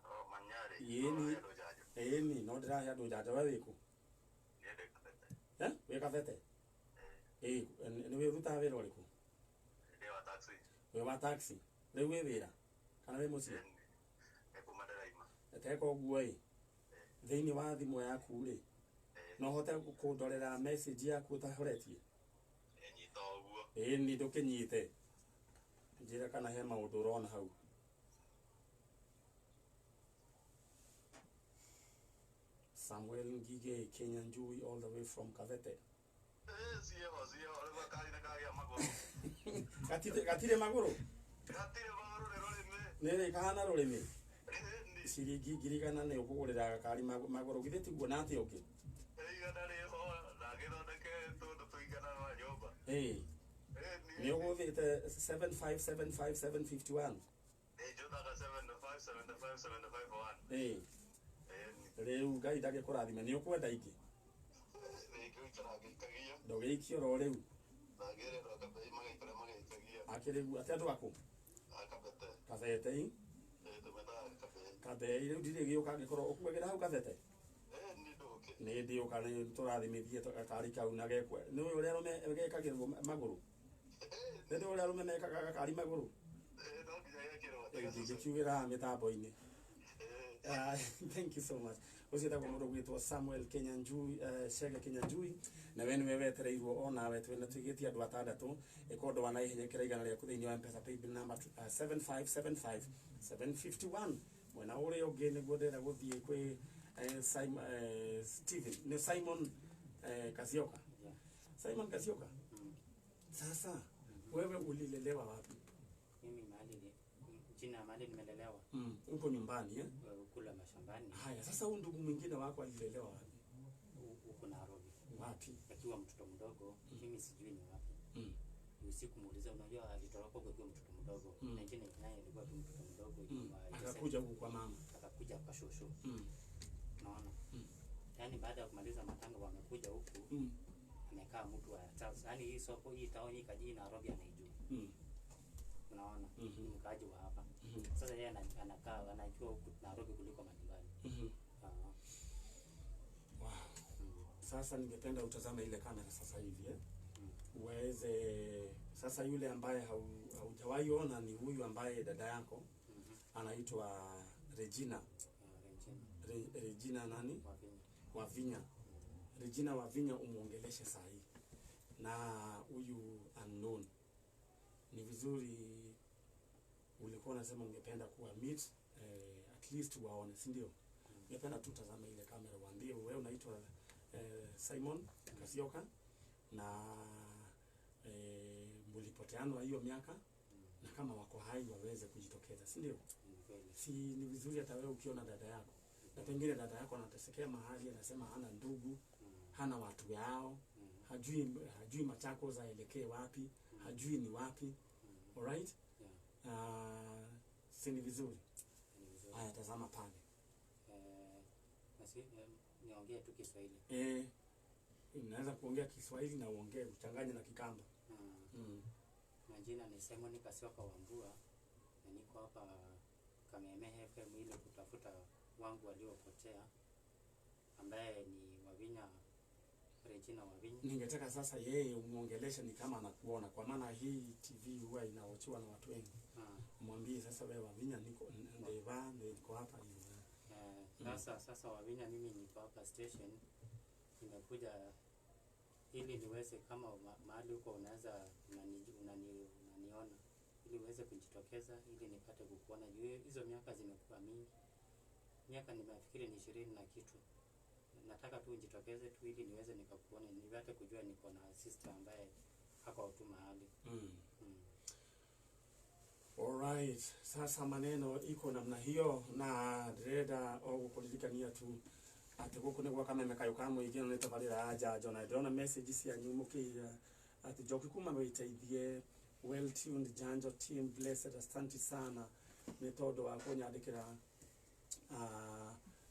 Oh, Manyarĩ. Ĩni. Oh, andũ njanjo. Ĩni, no ndĩrahe andũ njanjo. We wĩkũ? Niĩ ndĩ Kabete. Eh? Wĩ Kabete? Ĩ, nĩ wĩrutaga wĩra ũrĩkũ? Ndĩ wa taxi. Wĩ wa taxi. Rĩu wĩ wĩra kana wĩ mũciĩ? Ĩni. Nĩ kuma ndĩraima. Teka ũguo ĩ, thĩinĩ wa thimũ yaku rĩ, no hote kũndorera message yaku ũtahoretie? Nyita ũguo. Ĩni, ndũkĩnyite, njĩra kana he maũndũ ũrona hau. Samuel Ngige Kinyanjui all the way from Kabete. Cieho, cieho, rĩu gakari nĩ kagĩa magũrũ. Gatirĩ magũrũ. Gatirĩ magũrũ, nĩ rũrĩmĩ. Nĩrĩ kahana rũrĩmĩ. Ĩni. Ciringi 100,000 nĩ ũkũgũrĩra gakari magũrũ, githĩ tiguo? Na atĩ ũngĩ? 100 rĩho na gĩthondeke tũndũ tũigana wa nyũmba. Ĩĩ. Ĩni. Nĩ ũgũthĩte 7575751? Nĩ njũthaga 75 75 75 1. Ĩĩ. Ĩni. Rĩu Ngai ndagĩkũrathime, nĩ ũkwenda ingĩ? Nĩ ngũikara ngĩikagia. Ndũgĩikie oro rĩu. Na ngĩrĩrwo akabei magaikara magĩikagia. Akĩrĩgu atĩ andũ akũ? Akabete. Kabete ĩ? Ĩ, tũmetaga Kabei. Kabei. Rĩu ndirĩ gĩũka angĩkorwo ũkuagĩra hau Kabete. Ĩni, ndũke. Nĩ ndĩũka, nĩ tũrathimithie gakari kau na gekwe nĩ ũyũ ũrĩa arũme gekagĩrwo magũrũ, nĩ ndĩ ũrĩa arũme mekaga gakari magũrũ. Ĩ, no nginya gekĩrwo. Ndingĩkiugĩra haha mĩtambo-inĩ. Thank you so much. Ũcio etagwo mũndũ gwĩtwo Samuel Kinyanjui, Chege Kinyanjui, na we nĩwe wetereirwo onawe. Twĩna tũigĩtie andũ atandatũ. Ĩka ũndũ wa naihenya, ĩkĩra 100 rĩaku thĩinĩ wa M-Pesa paybill number 7575 751. Mwena ũrĩa ũngĩ nĩguo ndĩrenda gũthiĩ kwĩ Simon, Steven, nĩ Simon Kasioka. Yeah. Simon Kasioka. Sasa wewe ulilelewa wapi? Mimi mahali ni jina mahali nimelelewa. Uko nyumbani, eh? Kula mashambani. Haya, sasa huyu ndugu mwingine wako alilelewa wapi? Huku Nairobi. Wapi? Akiwa mtoto mdogo, mimi sijui ni wapi. Usiku muuliza, unajua alitoroka huko akiwa mtoto mdogo. 1999 alikuwa tu mtoto mdogo. Akakuja huku kwa mama. Akakuja kwa shosho. Unaona? Yaani baada ya kumaliza matanga wamekuja huku, amekaa mtu wa Charles. Yaani hii soko, hii town, hii kaji Nairobi anaijua. Unaona? Ni mkaaji wa hapa. Sasa yeye anakaa anajua huku Nairobi kuliko manyumbani. Wow. Sasa ningependa utazame ile kamera sasa hivi, eh? Uweze sasa, yule ambaye haujawahi ona ni huyu ambaye dada yako anaitwa Regina. Regina. Regina nani? Wavinya. Wavinya. Regina Wavinya, umuongeleshe saa hii na huyu unknown. Ni vizuri, ulikuwa unasema ungependa kuwa meet, at least waone, si ndio? Ungependa tu tazame ile kamera uambie wewe unaitwa Simon Kasioka na mlipoteanwa hiyo miaka, na kama wako hai waweze kujitokeza, si ndio? Ni kweli. Si ni vizuri hata wewe ukiona dada yako, na pengine dada yako anatesekea mahali, anasema hana ndugu, hana watu yao, hajui Machakos aelekee wapi, hajui ni wapi. Alright? Yeah. Si ni vizuri? Ni vizuri. Haya, tazama pale. Basi, niongee tu Kiswahili. Unaweza kuongea Kiswahili na uongee uchanganye na Kikamba. Majina ni Simon Kasioka Wambua na niko hapa Kameme FM ili kutafuta wangu waliopotea ambaye ni Wavinya. Regina Wavinya. Ningetaka sasa yeye umuongeleshe ni kama anakuona, kwa maana hii TV huwa inaochiwa na watu wengi. Mwambie sasa, wewe Wavinya, niko ndeva niko hapa hivi. Sasa Wavinya, mimi niko hapa station, nimekuja ili niweze kama mahali huko unaweza unaniona ili uweze kujitokeza ili nipate kukuona. Juu hizo miaka zimekuwa mingi, miaka nimefikiri ni 20 na kitu. Nataka tu nijitokeze tu ili niweze nikakuone, nipate kujua niko na sister ambaye hako tu mahali. Alright, sasa maneno iko namna hiyo na ndĩrenda o gũkũririkania tu atĩ gũkũ nĩ gwa Kameme kayũ ka mũingĩ na nĩ tabarĩra ya njanjo, na ndĩrona message cianyu mũkĩiga atĩ Njoki kuma wĩteithie, well tuned Janjo team, blessed, asante sana nĩ tondũ wa kũnyandĩkĩra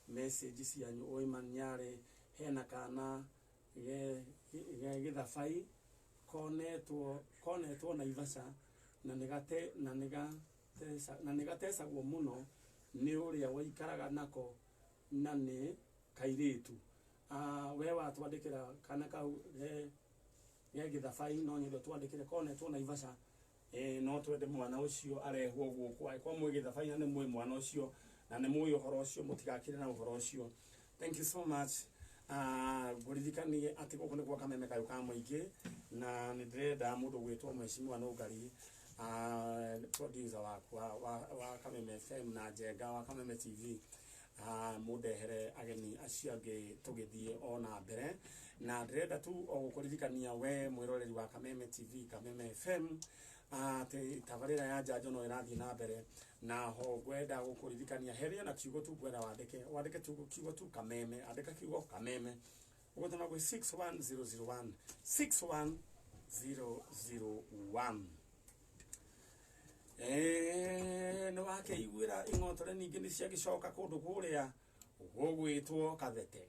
message cianyu. Ũiman Nyarĩ, hena kana ge gĩthabai konetwo Naivasha na nĩgatecagwo mũno nĩ ũrĩa waikaraga nako na nĩ kairĩtu. We watwandĩkĩra kana kau ge gĩthabai, no nyende twandĩkĩre konetwo Naivasha. No twende mwana ũcio arehwo gũkũ, angĩkorwo mwĩ gĩthabai na nĩ mwĩ mwana ũcio na nĩ mũĩ ũhoro ũcio, mũtigakire na ũhoro ũcio. Thank you so much. Ngũririkanie atĩ gũkũ nĩ gwa Kameme kayũ ka mũingĩ na nĩ ndĩrenda mũndũ gwĩtwo Mheshimiwa Nũngari, producer wakwa wa Kameme FM na Njenga wa Kameme TV, mũndehere ageni acio angĩ tũgĩthiĩ o na mbere. Na ndĩrenda tu o gũkũririkania we mwĩroreri wa Kameme TV, Kameme FM, atĩ tabarĩra ya njanjo no ĩrathiĩ na mbere, na ho ngwenda gũkũririkania heria na kiugo tu ngwenda wandĩke tu kiugo tu Kameme, andĩka kiugo Kameme ũgũtũma gwĩ 61001 61001. Nĩ wakĩiguĩra ing'otore ningĩ nĩ ciagĩcoka kũndũ kũrĩa gũgwĩtwo Kathete,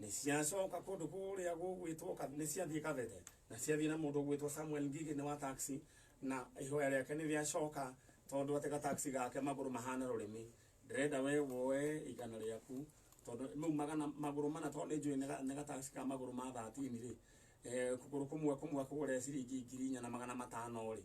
nĩ ciacoka kũndũ kũrĩa gũgwĩtwo nĩ ciathiĩ Kathete na ciathiĩ na mũndũ ũgwĩtwo Samuel Ngigĩ nĩ wa taxi, na ihoya rĩake nĩ rĩacoka tondũ atĩ gataxi gake magũrũ mahana rũrĩmĩ. Ndĩrenda we woe igana rĩaku tondũ mau magana magũrũ mana, tondũ nĩ njũĩ nĩ gataxi ka magũrũ ma 13 rĩ, kũgũrũ kũmwe kũmwe kũgũre ciringi 4,500 rĩ,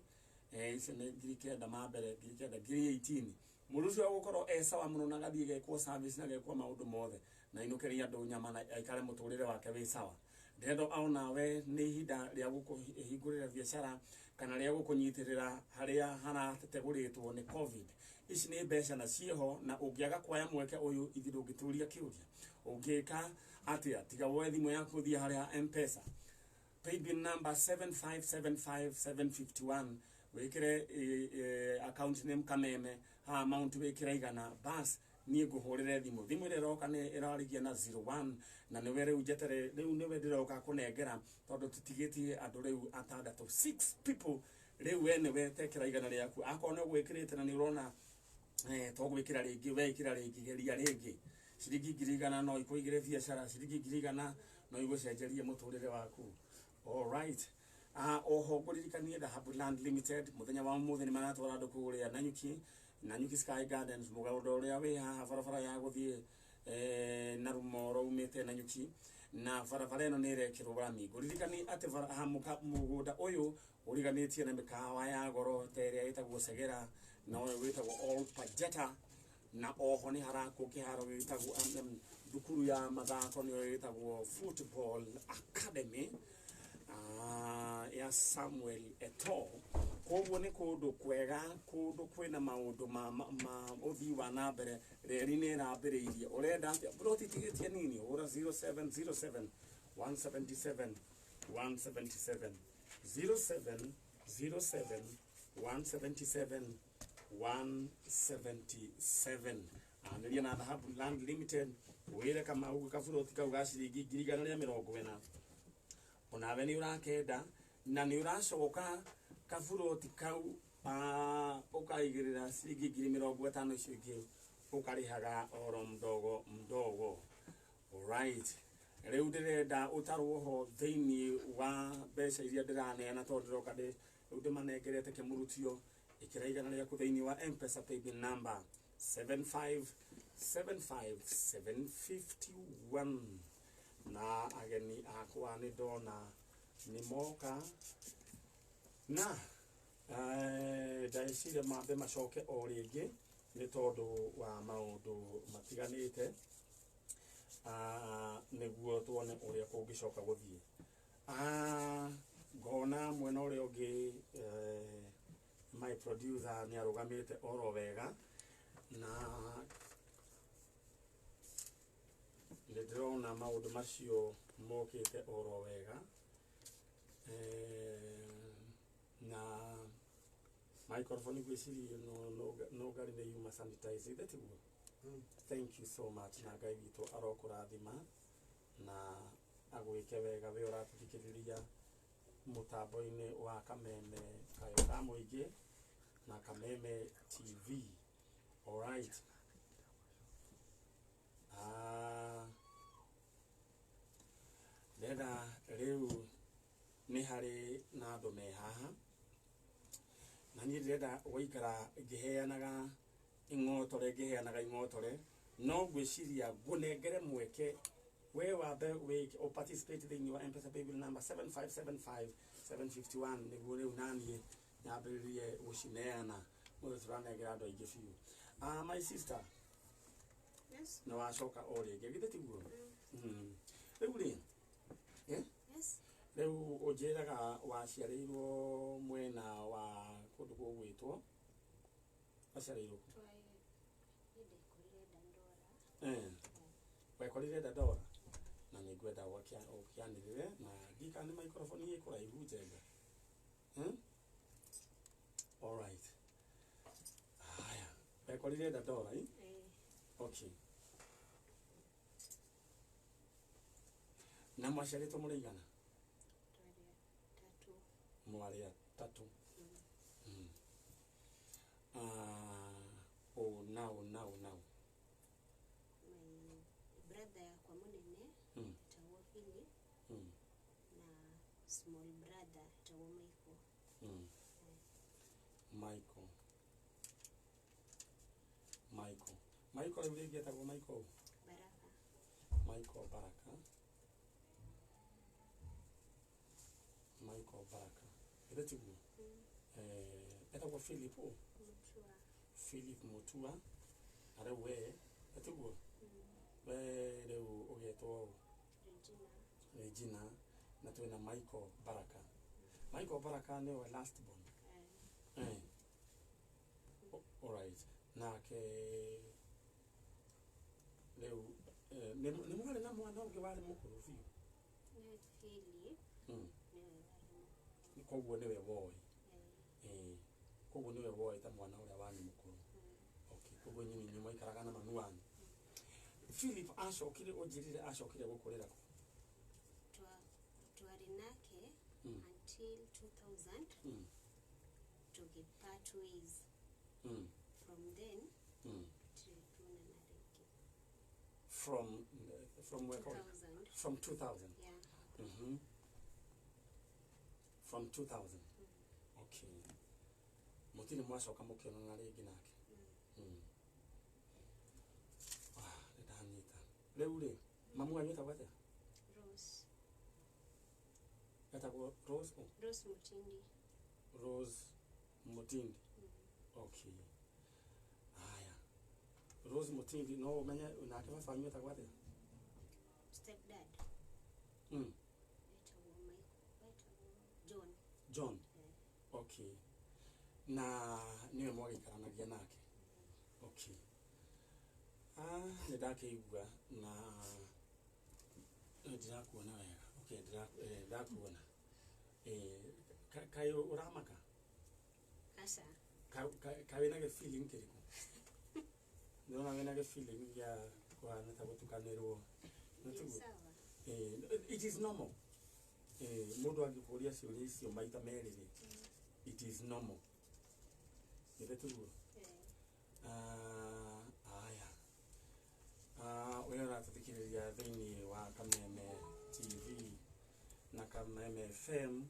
icio nĩ 9,000 ma mbere, 9,000 18,000. Mũndũ ũcio agũkorwo e sawa mũno na gathiĩ gekwo service na gekwo maũndũ mothe na ainũkĩrie andũ nyama na aikare mũtũrĩre wake wĩ sawa. Ndĩrenda onawe nĩ ihinda rĩa gũkũhingũrĩra biacara kana rĩa gũkũnyitĩrĩra harĩa harategũrĩtwo nĩ COVID. Ici nĩ mbeca na ciĩho, na ũngĩaga kuoya mweke ũyũ ithuĩ ndũngĩtũria kĩũria ũngĩka atĩa. Tiga woe thimũ yaku ũthiĩ harĩa M-Pesa, paybill number 7575751, wĩkĩre account name Kameme, ha amount wĩkĩre igana, bas niĩ ngũhũrĩre thimũ. Thimũ ĩrĩa ĩroka nĩ ĩrarigia na 01 na nĩwe rĩu njetere, rĩu nĩwe ndĩroka kũnengera tondũ tũtigĩtie andũ rĩu atandatũ, 6 people. Rĩu we nĩwe tekĩra igana rĩaku, akorwo nĩ ũgwĩkĩrĩte na nĩ ũrona to gwĩkĩra rĩngĩ, we ĩkĩra rĩngĩ, geria rĩngĩ. Ciringi 1,000 no ikũigĩre biacara, ciringi 1,000 no igũcenjerie mũtũrĩre waku. Alright. Oho ngũririkanie Dhahabu Land Limited mũthenya wa ũmũthĩ nĩ maratwara andũ kũrĩa Nanyuki, Nanyuki Sky Gardens, mũgũnda ũrĩa wĩ haha barabara ya gũthiĩ na Rumoro umĩte Nanyuki, na barabara ĩno nĩ ĩrekĩrwo rami. Ngũririkanie atĩ mũgũnda ũyũ ũriganĩtie na mĩkawa ya goro ta ĩrĩa ĩtagwo Segera na ũyũ wĩtagwo Old Pajeta, na oho nĩ harakwo kĩharo gĩtagwo thukuru ya mathako nĩyo ĩtagwo Football Academy ya Samuel Eto'o. Koguo nĩ kũndũ kwega, kũndũ kwĩna maũndũ ma ũthii wa na mbere. Reri nĩ ĩrambĩrĩirie, ũrenda atĩa? Buroti tigĩtie nini, hũra 0707 177 177 0707 177 177. Anĩria na Dhahabu Land Limited wĩre Kamau kaburoti kau ga ciringi 140,000 onawe nĩ ũrakenda na nĩ ũracoka kaburoti kau ũkaigĩrĩra ciringi 50,000 icio ingĩ ũkarĩhaga oro mdogo mdogo. Alright, rĩu ndĩrenda ũtarwo ho thĩinĩ wa mbeca iria ndĩraneana tondũ ndĩroka rĩu ndĩmanengerete kĩmurutio. Ĩkĩra igana rĩaku thĩinĩ wa M-Pesa paybill number 7575751. Na ageni akwa nĩ ndona nĩ moka na ndeciria mambe macoke o rĩngĩ nĩ tondũ wa maũndũ matiganĩte, nĩguo tuone ũrĩa kũngĩcoka gũthiĩ. Ngona mwena ũrĩa ũngĩ, my producer nĩ arũgamĩte oro wega na nĩ ndĩrona maũndũ macio mokĩte oro wega. Na microphone ngwĩciria no ngari nĩ yuma sanitize ithe tiguo? Thank you so much, na Ngai witũ arokũrathima na agwĩke wega we ũratũthikĩrĩria mũtambo-inĩ wa Kameme Kayo ka Mũingĩ na Kameme TV. Alright. Ndĩrenda rĩu nĩ harĩ na andũ me haha na niĩ ndĩrenda gũikara ngĩheanaga ing'otore, ngĩheanaga ing'otore, no ngwĩciria ngũnengere mweke we wambe wĩke o participate thĩinĩ wa M-Pesa paybill number 7575 751 nĩguo rĩu naniĩ nyambĩrĩrie gũcineana mũthĩ tũranengera andũ aingĩ biũ. My sister. Yes. Nĩ wacoka o rĩngĩ, githĩ tiguo? Rĩu rĩ, eh? Yes. Rĩu ũnjĩraga waciarĩirwo mwena wa kũndũ gũgwĩtwo, waciarĩirwo kũ? Niĩ ndekorire Dandora. Wekorire Dandora na nĩ ngwenda ũkĩanĩrĩre na ndika nĩ microphone ĩ kũraihu njenga. Alright. Haya, wekorire Dandora, eh? Eh. Okay. Na mwaciarĩtwo mũrĩ igana? Twarĩ atatũ. Mwarĩ atatũ. Ũ nau nau nau. My brother yakwa mũnene etagwo Philip na small brother etagwo Michael. Michael. Michael. Michael rĩu rĩngĩ etagwo Michael? Baraka. Michael Baraka. Michael Baraka. Githĩ tiguo? Etagwo Philip ũ? Mutua. Philip Mutua. Na rĩu we, tiguo? We rĩu ũgetwo ũ? Regina. Regina. Na twĩna Michael Baraka. Michael Baraka nĩwe last born. Alright. Nake rĩu nĩ mwarĩ na mwana ũngĩ warĩ mũkũrũ biũ? Nĩ Philip. Nĩwe warĩ mũkũrũ. Koguo nĩwe woĩ. Koguo nĩwe woĩ ta mwana ũrĩa wanyu mũkũrũ. Okay, koguo inyuĩ nĩ mwaikaraga na mami wanyu. Philip acokire, ũnjĩrire acokire gũkũrĩra kũ? Twarĩ nake until 2000 tũgĩ part ways. From then tũtirĩ tuonana rĩngĩ. From where? 2000. From 2000. Yeah. From 2000. Okay. Mũtirĩ mwacoka mũkĩonana rĩngĩ nake? Nĩ ndanyita. Rĩu rĩ, mamu wanyu etagwo atĩa? Rose. Etagwo Rose ũ? Rose Mutindi. Rose Mutindi. Okay. Haya. Rose Mutindi, no ũmenye nake baba wanyu etagwo atĩa? Stepdad. Etagwo Michael. Etagwo John. John. Okay. Na nĩwe mwagĩikaranagia nake? Okay. Nĩ ndakĩigua na ndirakuona wega. Okay, ndakuona. Kaĩ ũramaka? Aca. Kaĩ wĩna gĩ feeling kĩrĩkũ? Ndĩrona wĩna gĩ feeling gĩa kũhana ta gũtukanĩrwo. Nĩ tiguo? Sawa. It is normal. Mũndũ angĩkũria ciũria icio maita merĩ rĩ, it is normal. Githĩ tiguo? Haya. We ũratũthikĩrĩria thĩinĩ wa Kameme TV na Kameme FM.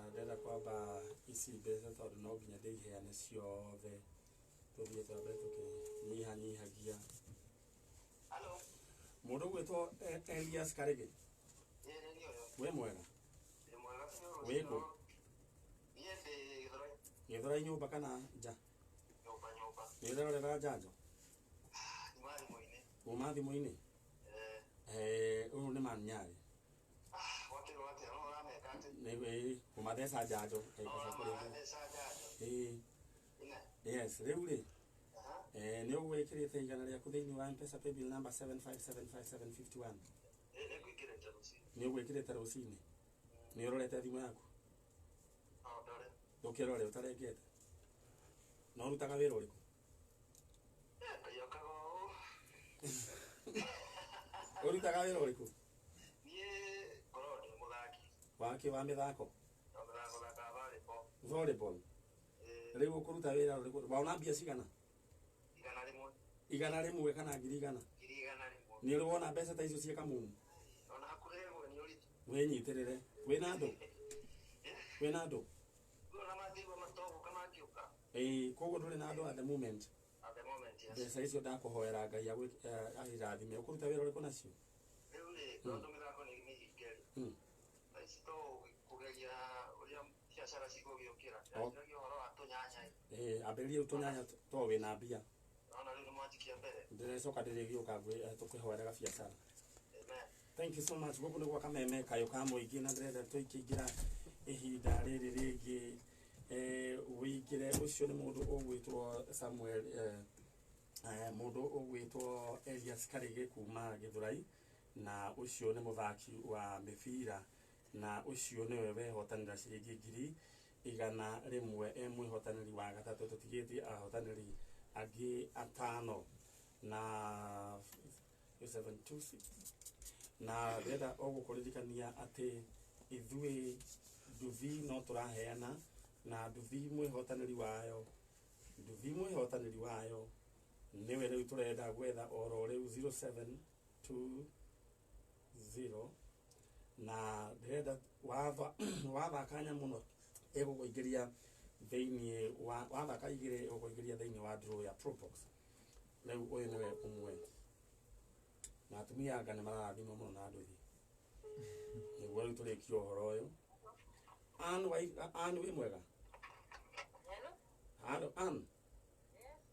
Ndĩrenda kwamba ici mbeca tondũ no nginya ndĩiheane ciothe, tũthiĩ twambe tũkĩnyihanyihagia. Hello. Mũndũ Mundu gwitwo Elias Karege. We mwega. Wiko. Githurai nyumba kana nja? Nyumba. Nĩ ũrerorera njanjo? Uma thimũ-inĩ? Ũyũ nĩ Man Nyarĩ. Nĩ kũmatheca njanjo. Ĩĩ. Yes, rĩu rĩ. Nĩ ũgwĩkĩrĩte igana rĩaku thĩinĩ wa M-Pesa paybill number 7575751. Nĩ ũgwĩkĩrĩte rũcinĩ? Nĩ ũrorete thimũ yaku? Ndũkĩrore ũtarengete. Na ũrutaga wĩra ũrĩkũ? Ũrutaga wĩra ũrĩkũ? Niĩ ngoragwo ndĩ mũthaki. Wake wa mĩthako? Thakaga volleyball. Volleyball. Rĩu ũkũruta wĩra ũrĩkũ? Waona mbia cigana? 100. 100 kana 100,000? 100,000. Nĩ ũrĩ wona mbeca ta icio ciĩ kamumu? Ona hakuhĩ rĩmwe nĩ ũritũ. Wĩnyitĩrĩre. Wĩna andũ? Wĩna andũ? Ona mangĩigua matogũka mangĩũka. Ĩĩ, koguo ndũrĩ na andũ at the moment. At the moment, yes. Mbeca icio ndakũhoera Ngai agĩrathime. Ũkũruta wĩra ũrĩkũ nacio? Rĩu rĩ, tondũ mĩthako nĩ mĩhinge rĩ. Thaa ici to kũgeria ũrĩa biacara cigũgĩũkĩra. Ndĩraciragia ũhoro wa tũnyanya. Ĩĩ, ambĩrĩria rĩu tũnyanya to wĩna mbia. Naona rĩu nĩ mwanjikia mbere. Ndĩrecoka ndĩrĩgĩũka tũkĩhoeraga biacara. Amen. Thank you so much. Gũkũ nĩ gwa Kameme kayũ ka mũingĩ na ndĩrenda tũikĩingĩra ihinda rĩrĩ rĩngĩ. Wĩingĩre ũcio nĩ mũndũ ũgwĩtwo Samuel mũndũ ũgwĩtwo Elias Karige kuma Gĩthũrai, na ũcio nĩ mũthaki wa mĩbira, na ũcio nĩwe wehotanĩra ciringi 100,000 e mwĩhotanĩri wa gatatũ. Tũtigĩtie ahotanĩri angĩ 5 na 726 na ndĩrenda o gũkũririkania atĩ ithuĩ nduthi no tũraheana, na nduthi mwĩhotanĩri wayo, nduthi mwĩhotanĩri wayo nĩwe rĩu tũrenda gwetha oro rĩu 0720, na ndĩrenda wathaka nyamũ ĩgũkũingĩria thĩinĩ wa wathaka igĩrĩ ĩgũkũingĩria thĩinĩ wa draw ya Probox. Rĩu ũyũ nĩwe ũmwe, na atumia anga nĩ mararathimwo mũno na nduthi. Nĩguo rĩu tũrĩkie ũhoro ũyũ. Ann wĩ mwega? Hello, Ann.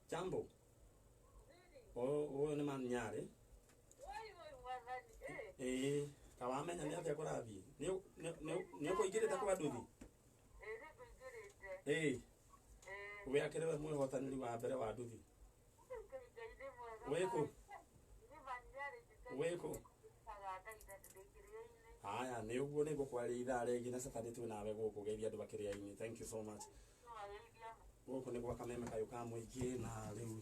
Jambo. Ũyũ nĩ Man Nyarĩ. Ĩĩ, ta wamenya nĩ atĩa kũrathiĩ? Nĩ ũkũingĩrĩte kwa nduthi? Ĩĩ. We akĩrĩ we mwĩhotanĩri wa mbere wa nduthi. Wĩkũ? Wĩkũ? Haya, nĩ ũguo nĩ ngũkwarĩria ithaa rĩngĩ na Saturday twĩ nawe gũkũ geithia andũ makĩrĩa-inĩ. Thank you so much. Gũkũ nĩ gwa Kameme kayũ ka mũingĩ, na rĩu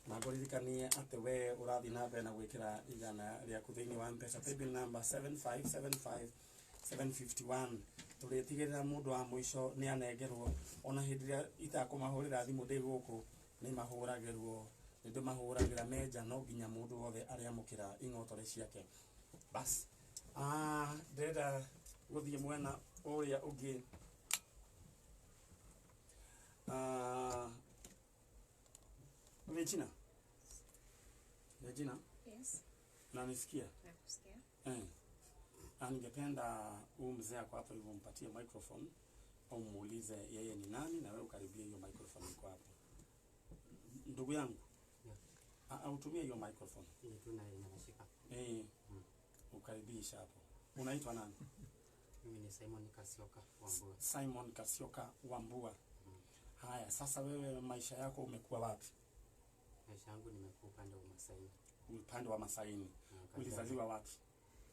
na ngũririkanie atĩ we ũrathiĩ na mbere na gwĩkĩra 100 rĩaku thĩinĩ wa M-Pesa paybill number 7575751. Tũrĩtigĩrĩra mũndũ wa mũico nĩ anengerwo, ona hĩndĩ ĩrĩa itakũmahũrĩra thimũ ndĩ gũkũ nĩ mahũragĩrwo, nĩ ndĩmahũragĩra menja, no nginya mũndũ wothe arĩamũkĩra ing'otore ciake. Bas, ndĩrenda gũthiĩ mwena ũrĩa ũngĩ. Regina. Regina? Yes. Unanisikia? Nakusikia. Na ningependa huyu mzee ako hapo hivyo mpatie microphone au muulize yeye ni nani, na wewe ukaribie hiyo microphone iko hapo. Ndugu yangu. Yeah. Utumie hiyo microphone. Ni tu na inashika. Ukaribisha hapo. Unaitwa nani? Mimi ni Simon Kasioka Wambua. Simon Kasioka Wambua. Haya, sasa wewe maisha yako umekuwa wapi? Maisha yangu nimekuwa upande wa Masaini. Upande wa Masaini. Ulizaliwa wapi?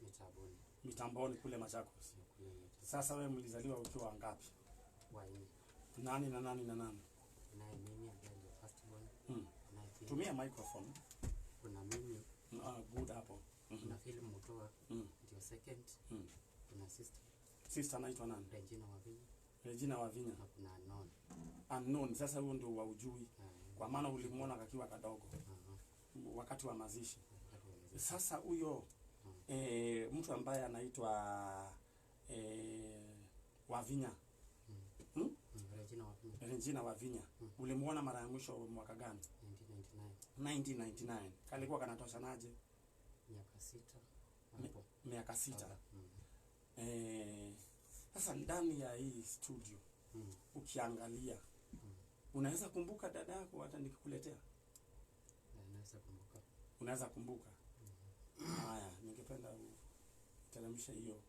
Mitamboni. Mitamboni kule Machakos. Kule Machakos. Sasa wewe mlizaliwa ukiwa ngapi? Wanne. Nani na nani na nani? Naye mimi ambaye ndio first born. Naye pia. Tumia microphone. Kuna mimi. Good hapo. Kuna Phil Mutua. Ndio second. Kuna sister. Sister anaitwa nani? Regina Wavinya. Regina Wavinya. Na kuna unknown. Unknown. Sasa huyo ndio waujui. Kwa maana ulimuona kakiwa kadogo. Wakati wa mazishi. Sasa huyo mtu ambaye anaitwa Wavinya. Regina Wavinya. Regina Wavinya. Ulimuona mara ya mwisho mwaka gani? 1999. 1999. Kalikuwa kanatoshanaje? Miaka 6 hapo. Miaka 6. Sasa ndani ya hii studio ukiangalia unaweza kumbuka dada yako hata nikikuletea? Naweza kumbuka. Unaweza kumbuka? Haya, ningependa uteremshe hiyo.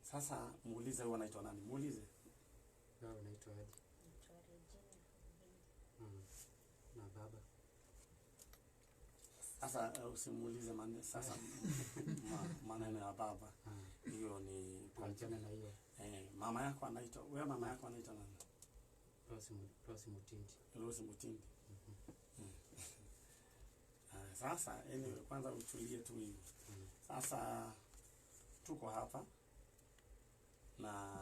Sasa muulize huwa anaitwa nani? Muulize. Wewe unaitwa aje? Naitwa Regina. Na baba? Sasa usimuulize sasa maneno ya baba. Hiyo ni tuachane na hiyo. Mama yako anaitwa, wewe mama yako anaitwa nani? Rose Mutindi. Rose Mutindi. Sasa anyway, kwanza utulie tu hivi. Sasa tuko hapa na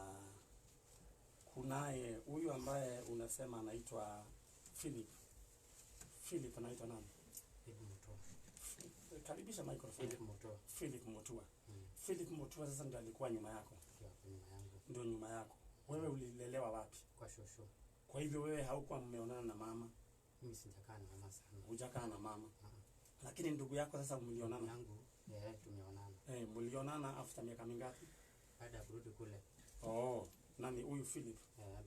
kunaye huyu ambaye unasema anaitwa Philip. Philip anaitwa nani? Philip Mutua. Karibisha microphone. Philip Mutua. Philip Mutua. Philip Mutua sasa ndio alikuwa nyuma yako. Ndio nyuma yangu. Ndio nyuma yako. Wewe ulilelewa wapi? Kwa shosho. Kwa hivyo wewe haukuwa mmeonana na mama? Mimi sijakaa na mama sana. Hujakaa na mama. Lakini ndugu yako sasa mlionana? Yangu, tumeonana. Mlionana after miaka mingapi? Baada ya kurudi kule. Oh, nani huyu Philip?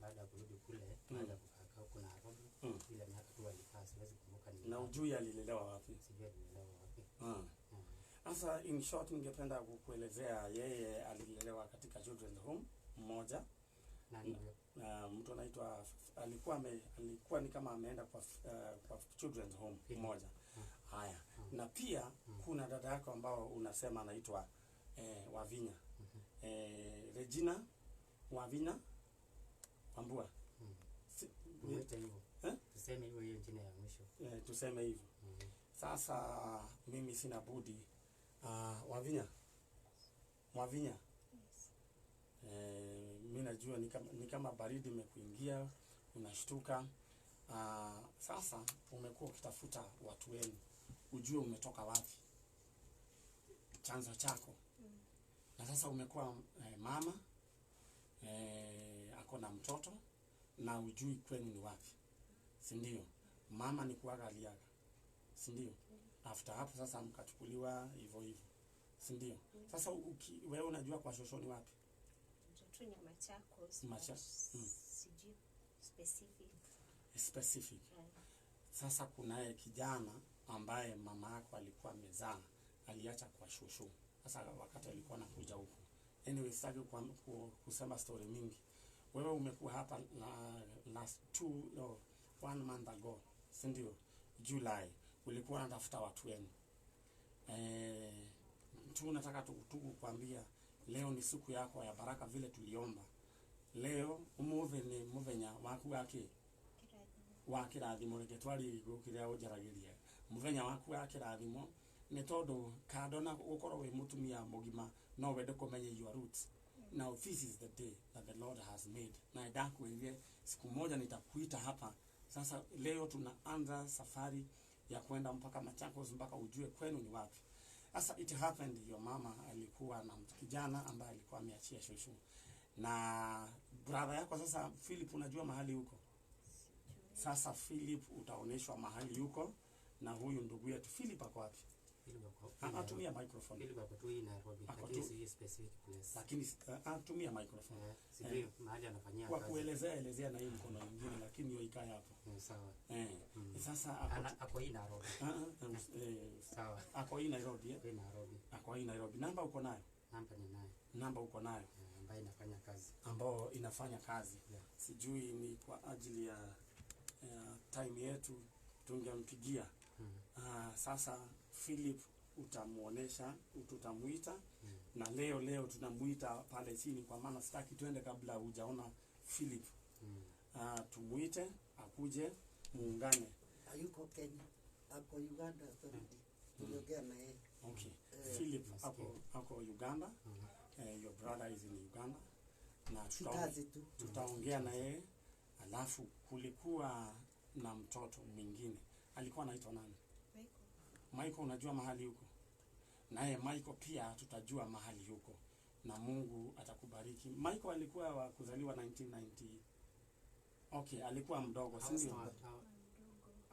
Baada ya kurudi kule, baada ya kukaa huko Nairobi, ile miaka tu alikaa, siwezi kumbuka ni. Na ujui alilelewa wapi? Sijui alilelewa wapi. Sasa in short ningependa kukuelezea yeye alilelewa katika children's home mmoja. Nani huyo? Mtu anaitwa alikuwa ni kama ameenda kwa children's home mmoja. Haya. Na pia kuna dada yako ambao unasema anaitwa Wavinya. Regina Wavinya Wambua. Tuite hivyo. Tuseme hivyo hiyo jina ya mwisho. Tuseme hivyo. Sasa mimi sina budi. Wavinya. Wavinya. Yes. Mimi najua ni kama baridi imekuingia, unashtuka. Sasa umekuwa ukitafuta watu wenu, ujue umetoka wapi, chanzo chako. Na sasa umekuwa mama, ako na mtoto na ujui kwenu ni wapi, si ndio? Mama ni kuaga aliaga, si ndio? After hapo sasa mkachukuliwa hivyo hivyo, si ndio? Sasa wewe unajua kwa shosho ni wapi? Tu ni Machakos. Sijui specific. Specific. Sasa kunaye kijana ambaye mama yako alikuwa amezaa, aliacha kwa shosho. Sasa wakati alikuwa anakuja huku. Anyway, sitaki kusema story mingi. Wewe umekuwa hapa last 1 month ago, si ndio? July ulikuwa unatafuta watu wenu. Tunataka tu kukuambia leo ni siku yako ya baraka vile tuliomba. Leo umuthi ni muthenya waku wake wa kirathimo, reke twari kiria unjaragiria muthenya waku wa kirathimo ni tondu kando na gukorwo wi mutumia mugima no wende kumenya your roots. Now this is the day that the Lord has made. Na ndakwĩrire siku moja nitakuita hapa. Sasa leo tunaanza safari ya kwenda mpaka Machakos, mpaka ujue kwenu ni wapi. Sasa it happened your mama alikuwa na kijana ambaye alikuwa ameachia shosho. Na brother yako sasa Philip, unajua mahali huko? Sasa Philip utaoneshwa mahali yuko na huyu ndugu yetu Philip ako wapi? Anatumia microphone. Philip ako tu Nairobi, lakini si specific place. Lakini anatumia microphone. Sijui mahali anafanyia kazi. Kwa kuelezea elezea na hii mkono mwingine, lakini hiyo ikae hapo. Sawa. Sasa ako hii Nairobi. Sawa. Ako hii Nairobi, Ako hii Nairobi. Ako hii Nairobi. Namba uko nayo? Namba ni nayo. Namba uko nayo. Ambayo inafanya kazi. Ambayo inafanya kazi. Yeah. Sijui ni kwa ajili ya time yetu tungempigia. Sasa Philip utamuonesha, tutamuita. Na leo tunamuita pale chini kwa maana sitaki twende kabla hujaona Philip. Tumuite akuje muungane. Hayuko Kenya, ako Uganda already. Tuliongea na yeye. Okay. Philip ako Uganda. Your brother is in Uganda. Na tutaongea na yeye. Alafu kulikuwa na mtoto mwingine. Alikuwa anaitwa nani? Michael. Michael, unajua mahali huko? Naye Michael pia tutajua mahali huko. Na Mungu atakubariki. Michael alikuwa wa kuzaliwa 1990. Okay, alikuwa mdogo, si ndio?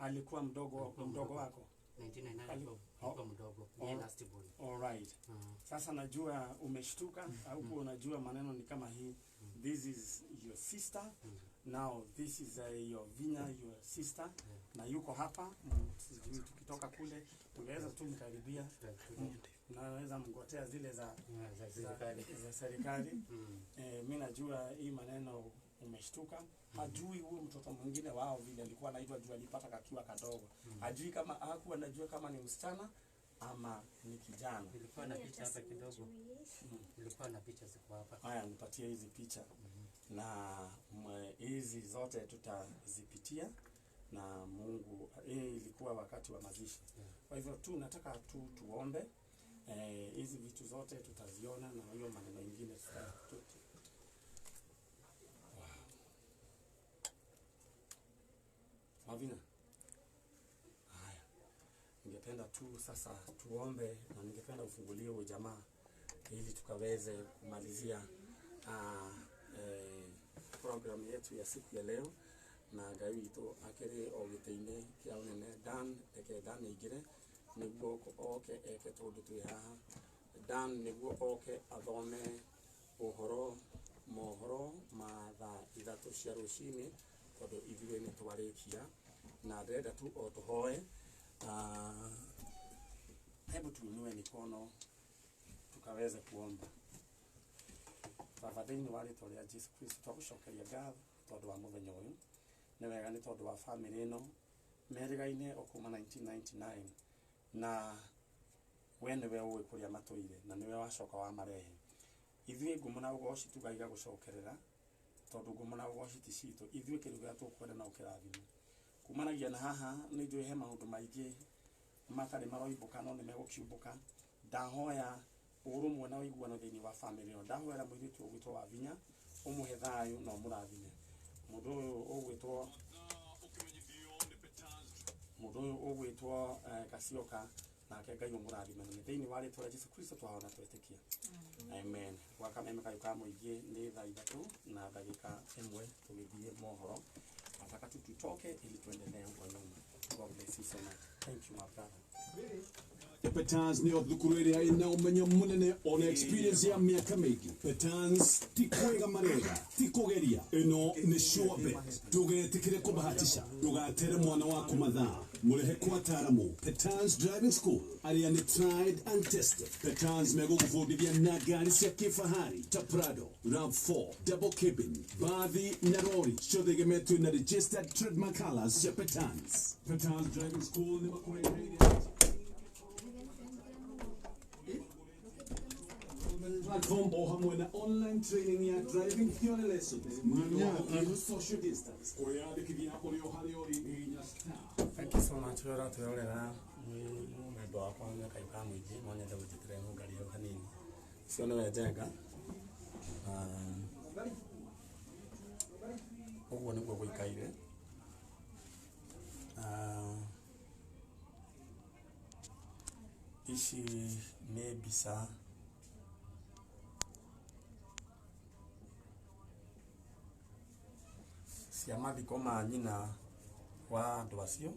Alikuwa mdogo, Alikuwa mdogo mdogo. wako? 1999 alikuwa mdogo. Oh. Yeye last born. All right. Sasa najua umeshtuka au kuwa unajua maneno ni kama hii. This is your sister. Now this is your Vinya, your sister. Na yuko hapa. Sijui tukitoka kule tungeweza tu mkaribia. Naweza mgotea zile za Yeah, za serikali. za serikali. Mi najua hii maneno umeshtuka. Hajui huyu mtoto mwingine wao vile alikuwa anaitwa juu alipata kakiwa kadogo. Hajui kama hakuwa anajua kama ni msichana ama ni kijana. Nilikuwa na Mimi picha hata hapa kidogo. simjui. Nilikuwa na picha ziko hapa. Haya, nipatie hizi picha na hizi zote tutazipitia na Mungu. Hii ilikuwa wakati wa mazishi. Kwa hivyo tu nataka tu tuombe. Hizi vitu zote tutaziona na hiyo maneno mengine tuta. Wow. Mavina. Haya. Ningependa tu sasa tuombe na ningependa ufungulie huyu jamaa ili tukaweze kumalizia program yetu ya siku ya leo na Ngai witũ akĩrĩ o gĩtĩ-inĩ kĩa ũnene. Dan, reke Dan aingĩre nĩguo oke eke tũndũ twĩ haha. Dan nĩguo oke athome ũhoro mohoro ma thaa 3 cia rũcinĩ tondũ ithuĩ nĩ twarĩkia na ndĩrenda tu o tũhoe. Hebu tuinue mikono tukaweze kuomba. Baba, thĩinĩ wa rĩtwa rĩa Jesu Kristo twagũcokeria ngatho tondũ wa mũthenya ũyũ. Nĩ wega nĩ tondũ wa famĩlĩ ĩno merĩgaine o kuma 1999 na we nĩwe ũĩ kũrĩa matũire na nĩwe wacoka wamarehe. Ithuĩ ngumo na ũgoci tugaiga gũcokerera tondũ ngumo na ũgoci ti citũ. Ithuĩ kĩndũ kĩrĩa tũkwenda no kĩrathimo. Kumanagia na haha nĩ njũĩ he maũndũ maingĩ matarĩ maroimbũka no nĩ megũkiumbũka. Ndahoya ũrũmwe na ũiguano thĩinĩ wa famĩlĩ ĩno. Ndahoera mũirĩtu ũgwĩtwo Wavinya ũmũhe thayũ na ũmũrathime. Mũndũ ũyũ ũgwĩtwo Kasioka nake Ngai ũmũrathime. Na nĩ thĩinĩ wa rĩtwa rĩa Jesu Kristo twahona twetĩkia. Amen. Gwa kameme kayũ ka mũingĩ nĩ thaa 3:01 tũgĩthiĩ mohoro. Nataka tu tutoke ili tuendelee huko nyuma. God bless you so much. Thank you my brother. Petans nĩyo thukuru ĩrĩa ĩna ũmenyo mũnene ona experience ya mĩaka mĩingĩ. Petans ti kwĩga marega, ti kũgeria. Ĩno nĩ sure bet. Ndũgetĩkĩre kũbahatisha, ndũgatere mwana waku mathaa. Mũrehe kwa ataaramu Petans Driving School arĩa nĩ tried and tested. Petans megũgũbundithia na ngari cia kĩfahari ta Prado, RAV4, double cabin, bathi na rori ciothe igemetio na registered trademark colours cia Petans. Petans Driving School nĩ makũreheire platform o hamwe na online training ya driving theory lessons. Social distance. Kwĩyandĩkithia ũrĩ o harĩa ũrĩ nginya star. Thank you so much rora twĩrorera mwendwa wakwa nĩ kayũ ka mũingĩ no nyende gũnjĩtĩra nũngari hau hanini. Ũcio nĩwe Njenga. Ũguo nĩguo gũikaire. Ici nĩ mbica cia mathiko ma nyina wa andũ acio.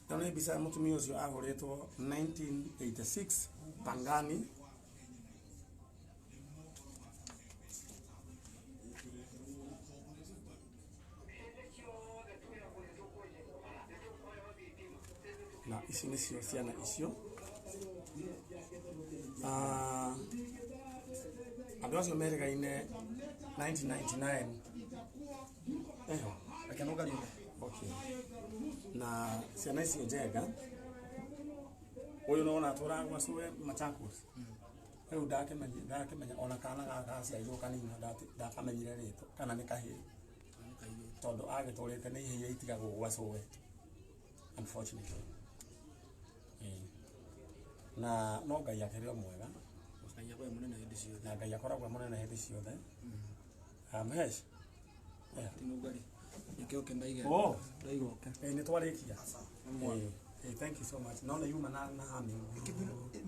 Ĩno nĩ mbica ya mũtumia ũcio ahũrĩtwo 1986 Pangani. Na ici nĩcio ciana icio. Andũ acio merĩgaine 1999. Eho, okay. Na ciana icio Njenga ũyũ nĩwona atũraga gwa cũwe Machakos. Rĩu ndakĩmenya ona kana gaka gaciarirwo kanini ndakamenyire rĩtwa kana nĩ kahĩĩ tondũ agĩtũrĩte nĩ ihĩĩ iria itigagwo gwa cũwe unfortunately. Na no Ngai akĩrĩ o mwega na Ngai akoragwo e mũnene hĩndĩ ciothe. Mhesh. Nĩ twarĩkia. Hey, thank you so much. Naona yuma na hami.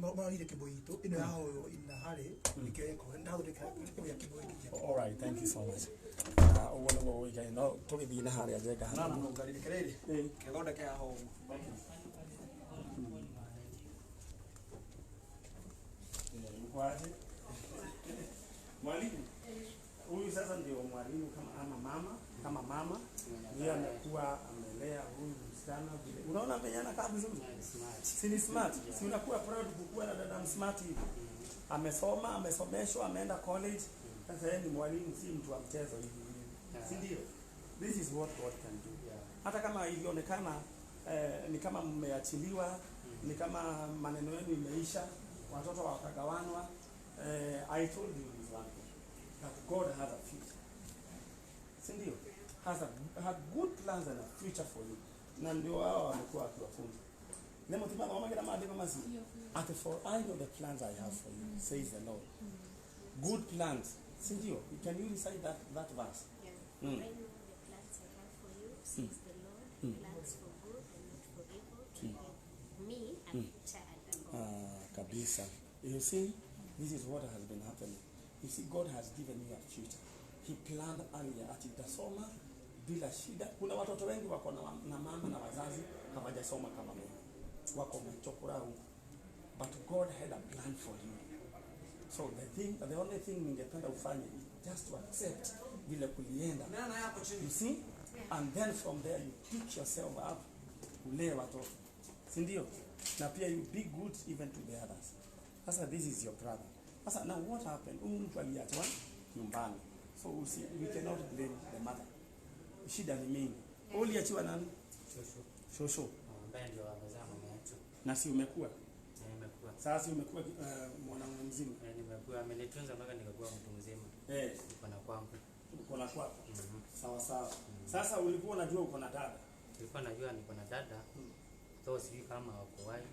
Marorire kĩbũyũ itũ ĩno yahoywo ina harĩ nĩkĩo ĩko ndathondeka kĩbũyũ gĩa kĩbũyũ kĩngĩ. All right, thank you so much. Ũguo nĩguo ũikaine. No tũgĩthiĩ na harĩa njenga. Na na ngarire kerere. Kethondeke haha ũguo. Uko Mwalimu. Huyu sasa ndio mwalimu kama ama mama, kama mama. Yeye amekuwa amelea huyu msichana vile. Unaona venye anakaa vizuri? Si ni smart? Si unakuwa proud kukuwa na dada smart hivi? Amesoma, amesomeshwa, ameenda college. Sasa yeye ni mwalimu, si mtu wa mchezo hivi. Si ndio? This is what God can do. Hata kama ilionekana ni kama mmeachiliwa, ni kama maneno yenu imeisha, watoto wakagawanwa. I told you this one thing, that God has a future. Si ndio? Has a good plans and a future for you. Na ndio hao wamekuwa wakiwafunza. Nemo timama wamagira maandiko mazi. At for I know the plans I have for you, says the Lord. Good plans. Si ndio? Can you recite that verse? Yeah. I know the plans I have for you, says the Lord, plans for good and not for evil, to give me a future and a hope. Kabisa. You see, this is what has been happening. You see, God has given you a future. He planned earlier ati utasoma bila shida. Kuna watoto wengi wako na mama na wazazi hawajasoma kama mimi. Wako mchokora huko. But God had a plan for you. So the only thing ningependa ufanye is just to accept vile kulienda. You see? And then from there you pick yourself up, ulee watoto. Si ndio? Na pia you be good even to the others. Sasa this is your brother. Sasa now what happened? Huyu mtu aliachwa nyumbani. So you see, we cannot blame the mother. Shida ni mingi. Uliachiwa nani? Shosho. Shosho. Ambaye ndio amezaa mama yetu. Na si umekuwa? Nimekuwa. Sasa si umekuwa mwanaume mzima? Nimekuwa, amenitunza mpaka nikakuwa mtu mzima. Niko na kwangu. Uko na kwako. Sawa sawa. Sasa ulikuwa unajua uko na dada? Nilikuwa najua niko na dada. Though sijui kama wako wapi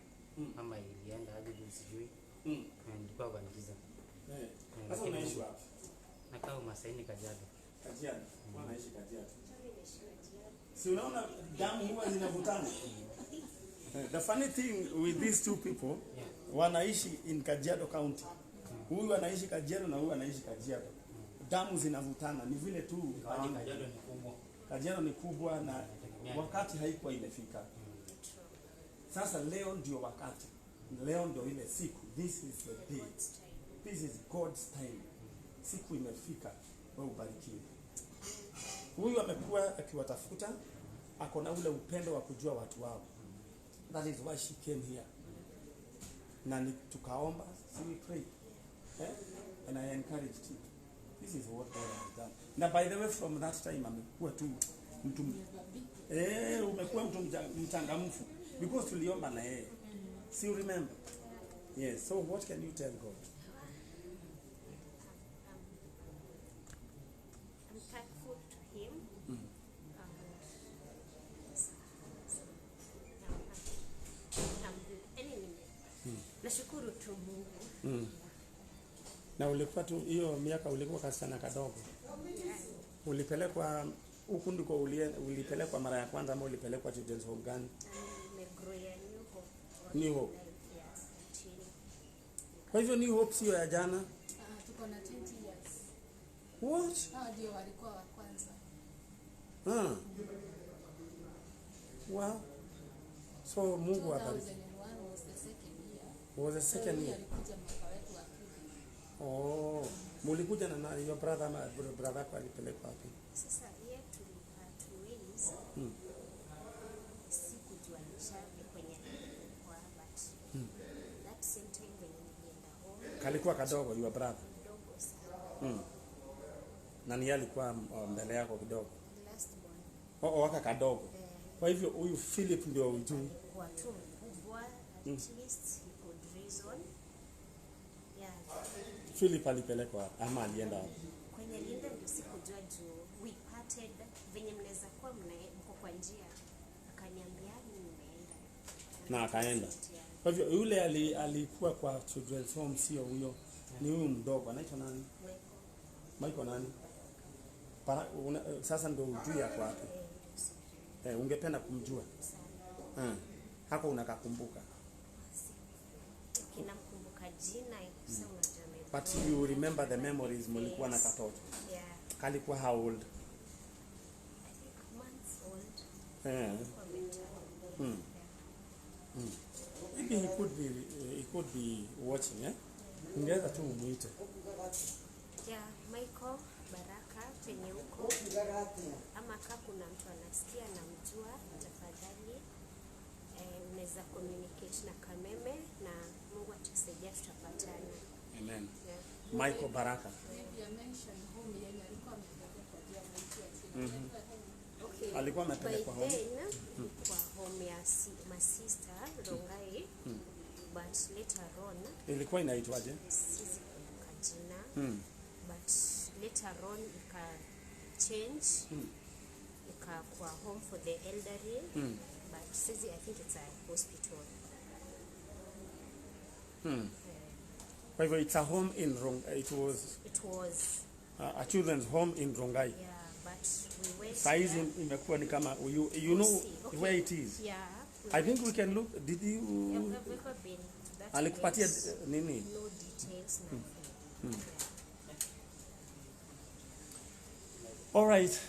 ama ilienda aje sijui. Nilikuwa kwa giza. Sasa unaishi wapi? Nakaa Umasaini Kajiado. Kajiado. Wanaishi Kajiado. Si unaona damu huwa zinavutana? The funny thing with these two people, wanaishi in Kajiado County. Huyu anaishi Kajiado na huyu anaishi Kajiado. Damu zinavutana, ni vile tu Kajiado ni kubwa. Kajiado ni kubwa na wakati haikuwa imefika. Sasa leo ndio wakati. Leo ndio ile siku. This is the day. This is God's time. Siku imefika, wewe ubarikiwe. Huyu amekuwa akiwatafuta, ako na ule upendo wa kujua watu wao. That is why she came here. Na tukaomba, so we pray. And I encouraged you. This is what God has done. Na by the way, from that time amekuwa tu mtu umekuwa mtu mchangamfu because tuliomba na yeye. See, you remember? Yes. So what can you tell God? I'm thankful to him. Nashukuru tu Mungu. Na ulikuwa tu hiyo miaka ulikuwa kasichana kadogo. Ulipelekwa huku ndiko ulipelekwa mara ya kwanza ama ulipelekwa children's home gani? New Hope. Kwa hivyo New Hope sio ya jana? Tuko na 20 years. What? Hao ndio walikuwa wa kwanza. Wow. So Mungu abariki. 2001 was the second year. Was the second year. Alikuja mwaka wetu wa pili. Oh, mulikuja na nani? Your brother ama brother yako alipelekwa wapi? Sasa yeye tulipata ways. Sikujuanisha kwenye kwa but that same time when nilienda home. Kalikuwa kadogo your brother. Kidogo sana. Na ni alikuwa mbele yako kidogo. Last born. Oh, waka kadogo. Kwa hivyo huyu Philip ndio ujui. Kwa tu mkubwa at least he could reason. Yeah. Philip alipelekwa ama alienda wapi? Kwenye alienda ndio sikujua juu we parted venye mnaweza kuwa mko kwa njia. Akaniambia nimeenda. Na akaenda. Kwa hivyo yule alikuwa kwa children's home sio huyo. Ni huyu mdogo anaitwa nani? Michael nani? Sasa ndio ujui yako wapi? Ungependa kumjua? Hako unakakumbuka? Kinamkumbuka jina sasa unajua maybe. But you remember the memories mlikuwa na katoto. Yeah. Kalikuwa how old? I think months old. Eh. Maybe he could be watching, eh? Ungeweza tu umuite. Yeah, Michael Baraka penye huko. Ama kama kuna mtu anasikia namjua, tafadhali unaweza communicate na Kameme na Mungu atusaidia tutapatana. Amen. Yeah. Michael Baraka. Maybe I mentioned home yenye alikuwa amepelekwa juu ya maiti ya chini. Okay. Alikuwa amepelekwa By home? then, kwa home ya masista Rongai. But later on Ilikuwa inaitwaje? siwezi kumbuka jina. But later on ika change ikakuwa home for the elderly. But sisi I think it's a hospital. Kwa hivyo it's a home in Rongai. It was a children's home in Rongai. Yeah, but we went Saizi there. imekuwa ni kama you know Okay. where it is. Yeah. I think we can look. Did you I've never been to that alikupatia place. nini? No details, nothing. All right.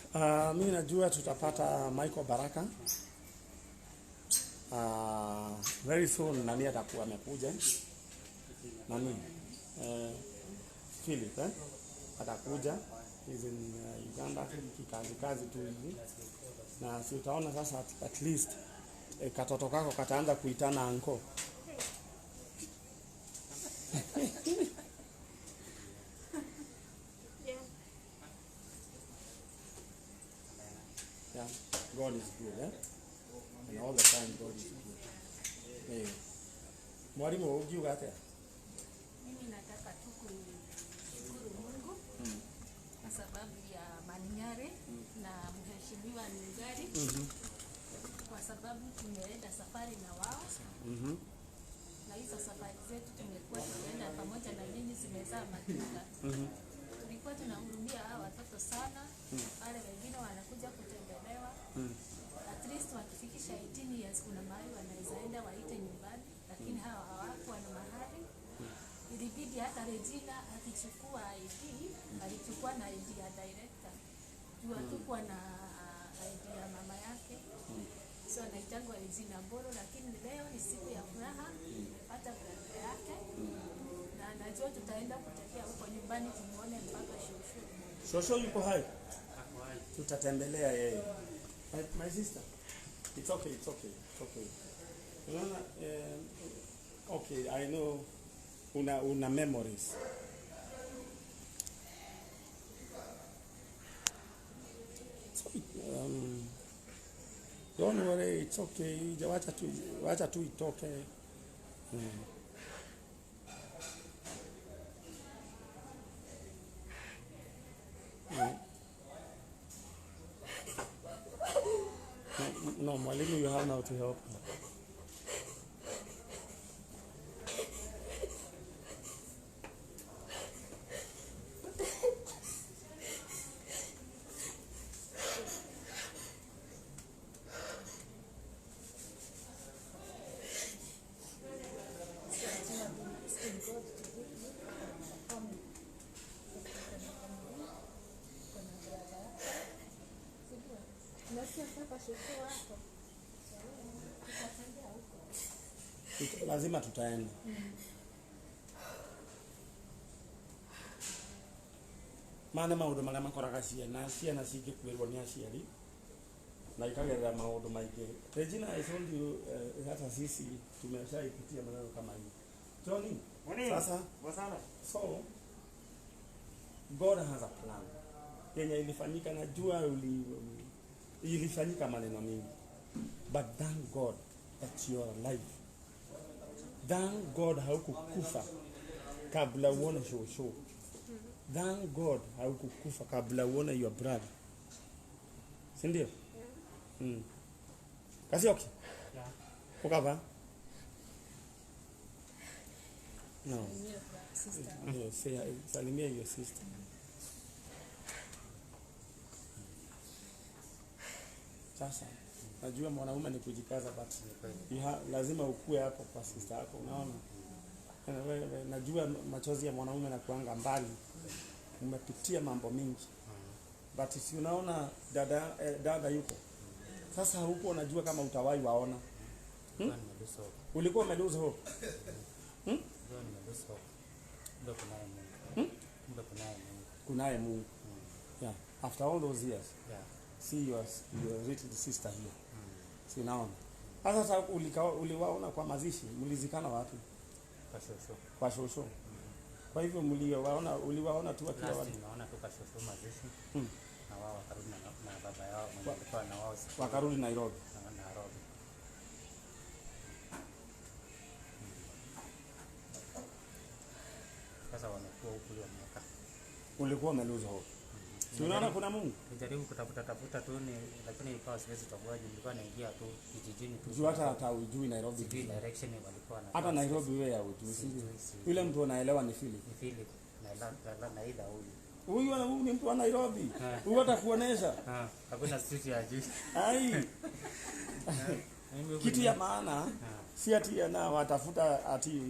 Mimi najua tutapata Michael Baraka. Very soon nani atakuwa amekuja? Nani? Philip, eh? Atakuja. He's in Uganda kikazi kazi tu hivi. Na si utaona sasa at least katoto kako kataanza kuitana anko. Yeah. Yeah, God is good, eh? And all the time God is good. Eh. Mwalimu ukiuga atia? Mimi nataka tu kushukuru Mungu kwa sababu ya Maninyare na Mheshimiwa Nungari kwa sababu tumeenda safari na wao na hizo safari zetu tumekuwa tukienda pamoja na nyinyi zimezaa matunda. Tulikuwa tunahurumia hawa watoto sana, wale wengine wanakuja kutembelewa. At least wakifikisha 18 years kuna mahali wanaweza enda waite nyumbani, lakini hawa hawakuwa na mahali. Ilibidi hata Regina akichukua ID, alichukua na ID ya director. Juu hatukuwa na ID ya mama yake. So anaitangwa Regina Mboro, lakini leo ni siku ya furaha, nimepata brother yake. Na najua tutaenda kutembea huko nyumbani tumuone mpaka shushu. Shosho yuko hai? Tutatembelea yeye. My sister. It's okay, it's okay, it's okay. Unaona, okay, I know una memories. So, don't worry, it's okay. Wacha tu itoke. No, mwalimu, you have now to help her. Lazima tutaenda. Mane maundu maria makoraga ciana, ciana cingĩkuĩrwo nĩ aciari na ikagerera maundu maingĩ. Regina, I told you hata sisi tumeshaipitia maneno kama hiyo. Johnny, sasa so God has a plan. Yenye ilifanyika, najua ilifanyika maneno mingi. But thank God that you are alive. Thank God haukukufa kabla uone shosho. Thank God haukukufa kabla uone your brother. Si ndio? Kasioki? Yeah. Ukava? No. Sister. Yeah, say, salimia your sister. Sasa. Najua mwanaume ni kujikaza, but lazima ukue hapo kwa sister yako, unaona. Najua machozi ya mwanaume na kuanga mbali. Umepitia mambo mingi. But si unaona dada yuko. Sasa huko unajua kama utawahi waona. Ulikuwa umelose hope. Kunaye Mungu. Yeah. After all those years. Yeah. See your little sister here. Si unaona. Sasa uliwaona kwa mazishi, mlizikana wapi? Kwa shosho. Kwa shosho. Kwa hivyo uliwaona tu wakiwa wapi? Niliwaona tu kwa shosho mazishi. Na wao wakarudi na baba yao mwenye alikuwa na wao. Wakarudi Nairobi. Na Nairobi. Sasa wamekuwa huku hiyo miaka. Ulikuwa umelose hope. Si unaona kuna Mungu? Nilijaribu kutafuta tu ni, lakini ikawa siwezi toboa, nilikuwa naingia tu kijijini tu. Juu hata hujui Nairobi. Sijui direction walikuwa na. Hata Nairobi wewe hujui. Yule mtu anaelewa ni Philip. Ni Philip na ila huyu. Huyu ni mtu wa Nairobi. Huyu atakuonesha. Hakuna street ya juu. Ai. Kitu ya maana si ati na watafuta ati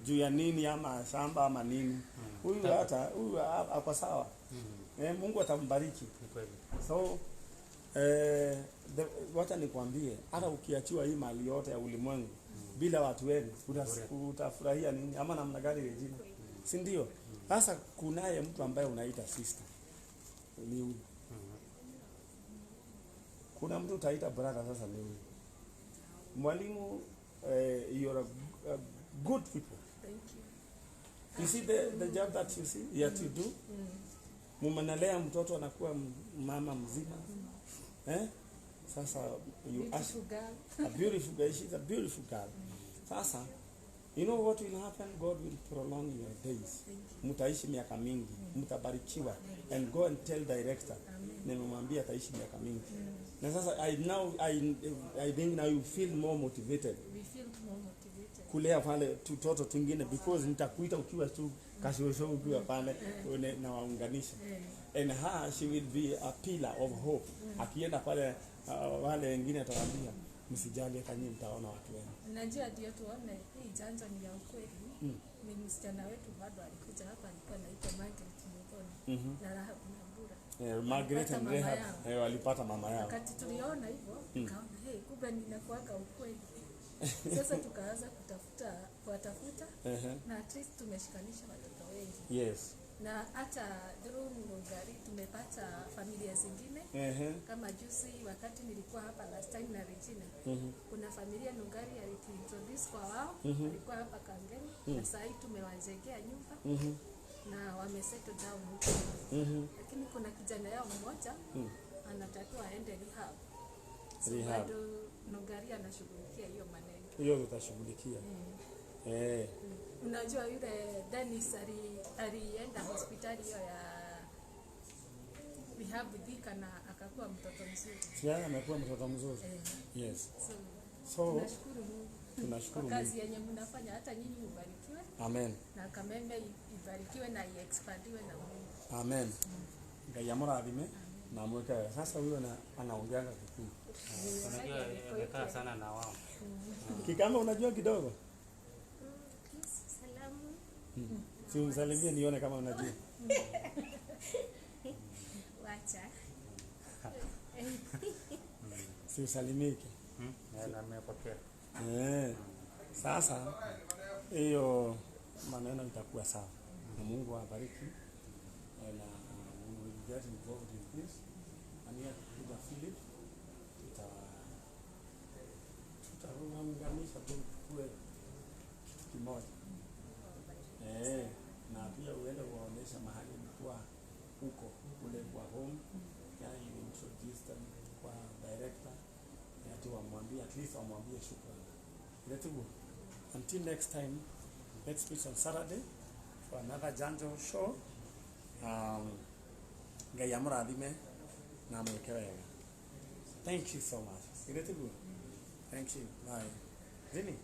juu ya nini ama shamba ama nini. Huyu hata huyu ako sawa. Mungu atambariki. Ni kweli. So wacha nikwambie, hata ukiachiwa hii mali yote ya ulimwengu bila watu wenu utafurahia nini ama namna gani Regina? Si ndio? Sasa kunaye mtu ambaye unaita sister. Ni huyu. Kuna mtu utaita brother, sasa ni huyu. Mwalimu, you're a good people. Thank you. You see the job that you see that you do? Mumenalea mtoto anakuwa mama mzima. Sasa you ask a beautiful girl. She's a beautiful girl. Sasa you know what will happen? God will prolong your days. Mutaishi miaka mingi, mutabarikiwa. And go and tell director. Nimemwambia ataishi miaka mingi. Na sasa I think now you feel more motivated. We feel more motivated. Kulea pale tutoto twingine, because nitakuita ukiwa tu kashosho ukiwa pale na waunganisha. And her, she will be a pillar of hope. Akienda pale wale wengine atawaambia msijali, hata nyinyi mtaona watu wenu. Najua ndio tuone hii chanjo ni ya ukweli. Ni msichana wetu bado alikuja hapa, alikuwa anaitwa Margaret Muthoni na Rahab Nyambura. Margaret and Rahab walipata mama yao. Wakati tuliona hivyo, tukaona hey, kumbe ninakuaga ukweli. Sasa tukaanza kuwatafuta na at least tumeshikanisha watoto wengi. Yes. Na hata through Nungari tumepata familia zingine. Kama juzi wakati nilikuwa hapa last time na Regina. Kuna familia Nungari alituintroduce kwa wao, alikuwa hapa Kangemi. Na sasa hivi tumewajengea nyumba. Na wamesettle down huko. Lakini kuna kijana yao mmoja anatakiwa aende rehab. So Rehab. bado Nungari anashughulikia hiyo maneno. Hiyo tutashughulikia. Unajua yule Dennis alienda hospitali hiyo ya rehab Thika na akakuwa mtoto mzuri. Siaya amekuwa mtoto mzuri. Yes. So tunashukuru Mungu. Tunashukuru kwa kazi yenye mnafanya, hata nyinyi mbarikiwe. Amen. Na Kamembe ibarikiwe na iexpandiwe na Mungu. Amen. Ngai amurathime na mweke. Sasa huyo anaongeanga Kikuyu. Unajua amekaa sana na wao. Kikamba unajua kidogo? Salamu. Si umsalimie nione kama unajua. Wacha. Si usalimike. Na amepokea. Sasa hiyo maneno itakuwa sawa. Na Mungu awabariki. Na we will get involved in this. And here kuja Philip tutaunganisha tu tukue kitu kimoja. Na pia uende uwaonesha mahali ulikuwa huko kule kwa home. Yani you introduce them kwa director. Ati wamwambie, at least wamwambie shukrani. Let's go. Until next time, let's meet on Saturday for another Janjo show. Ngai amurathime na mweke wega. Thank you so much. Let's go. Thank you. Bye. Zini.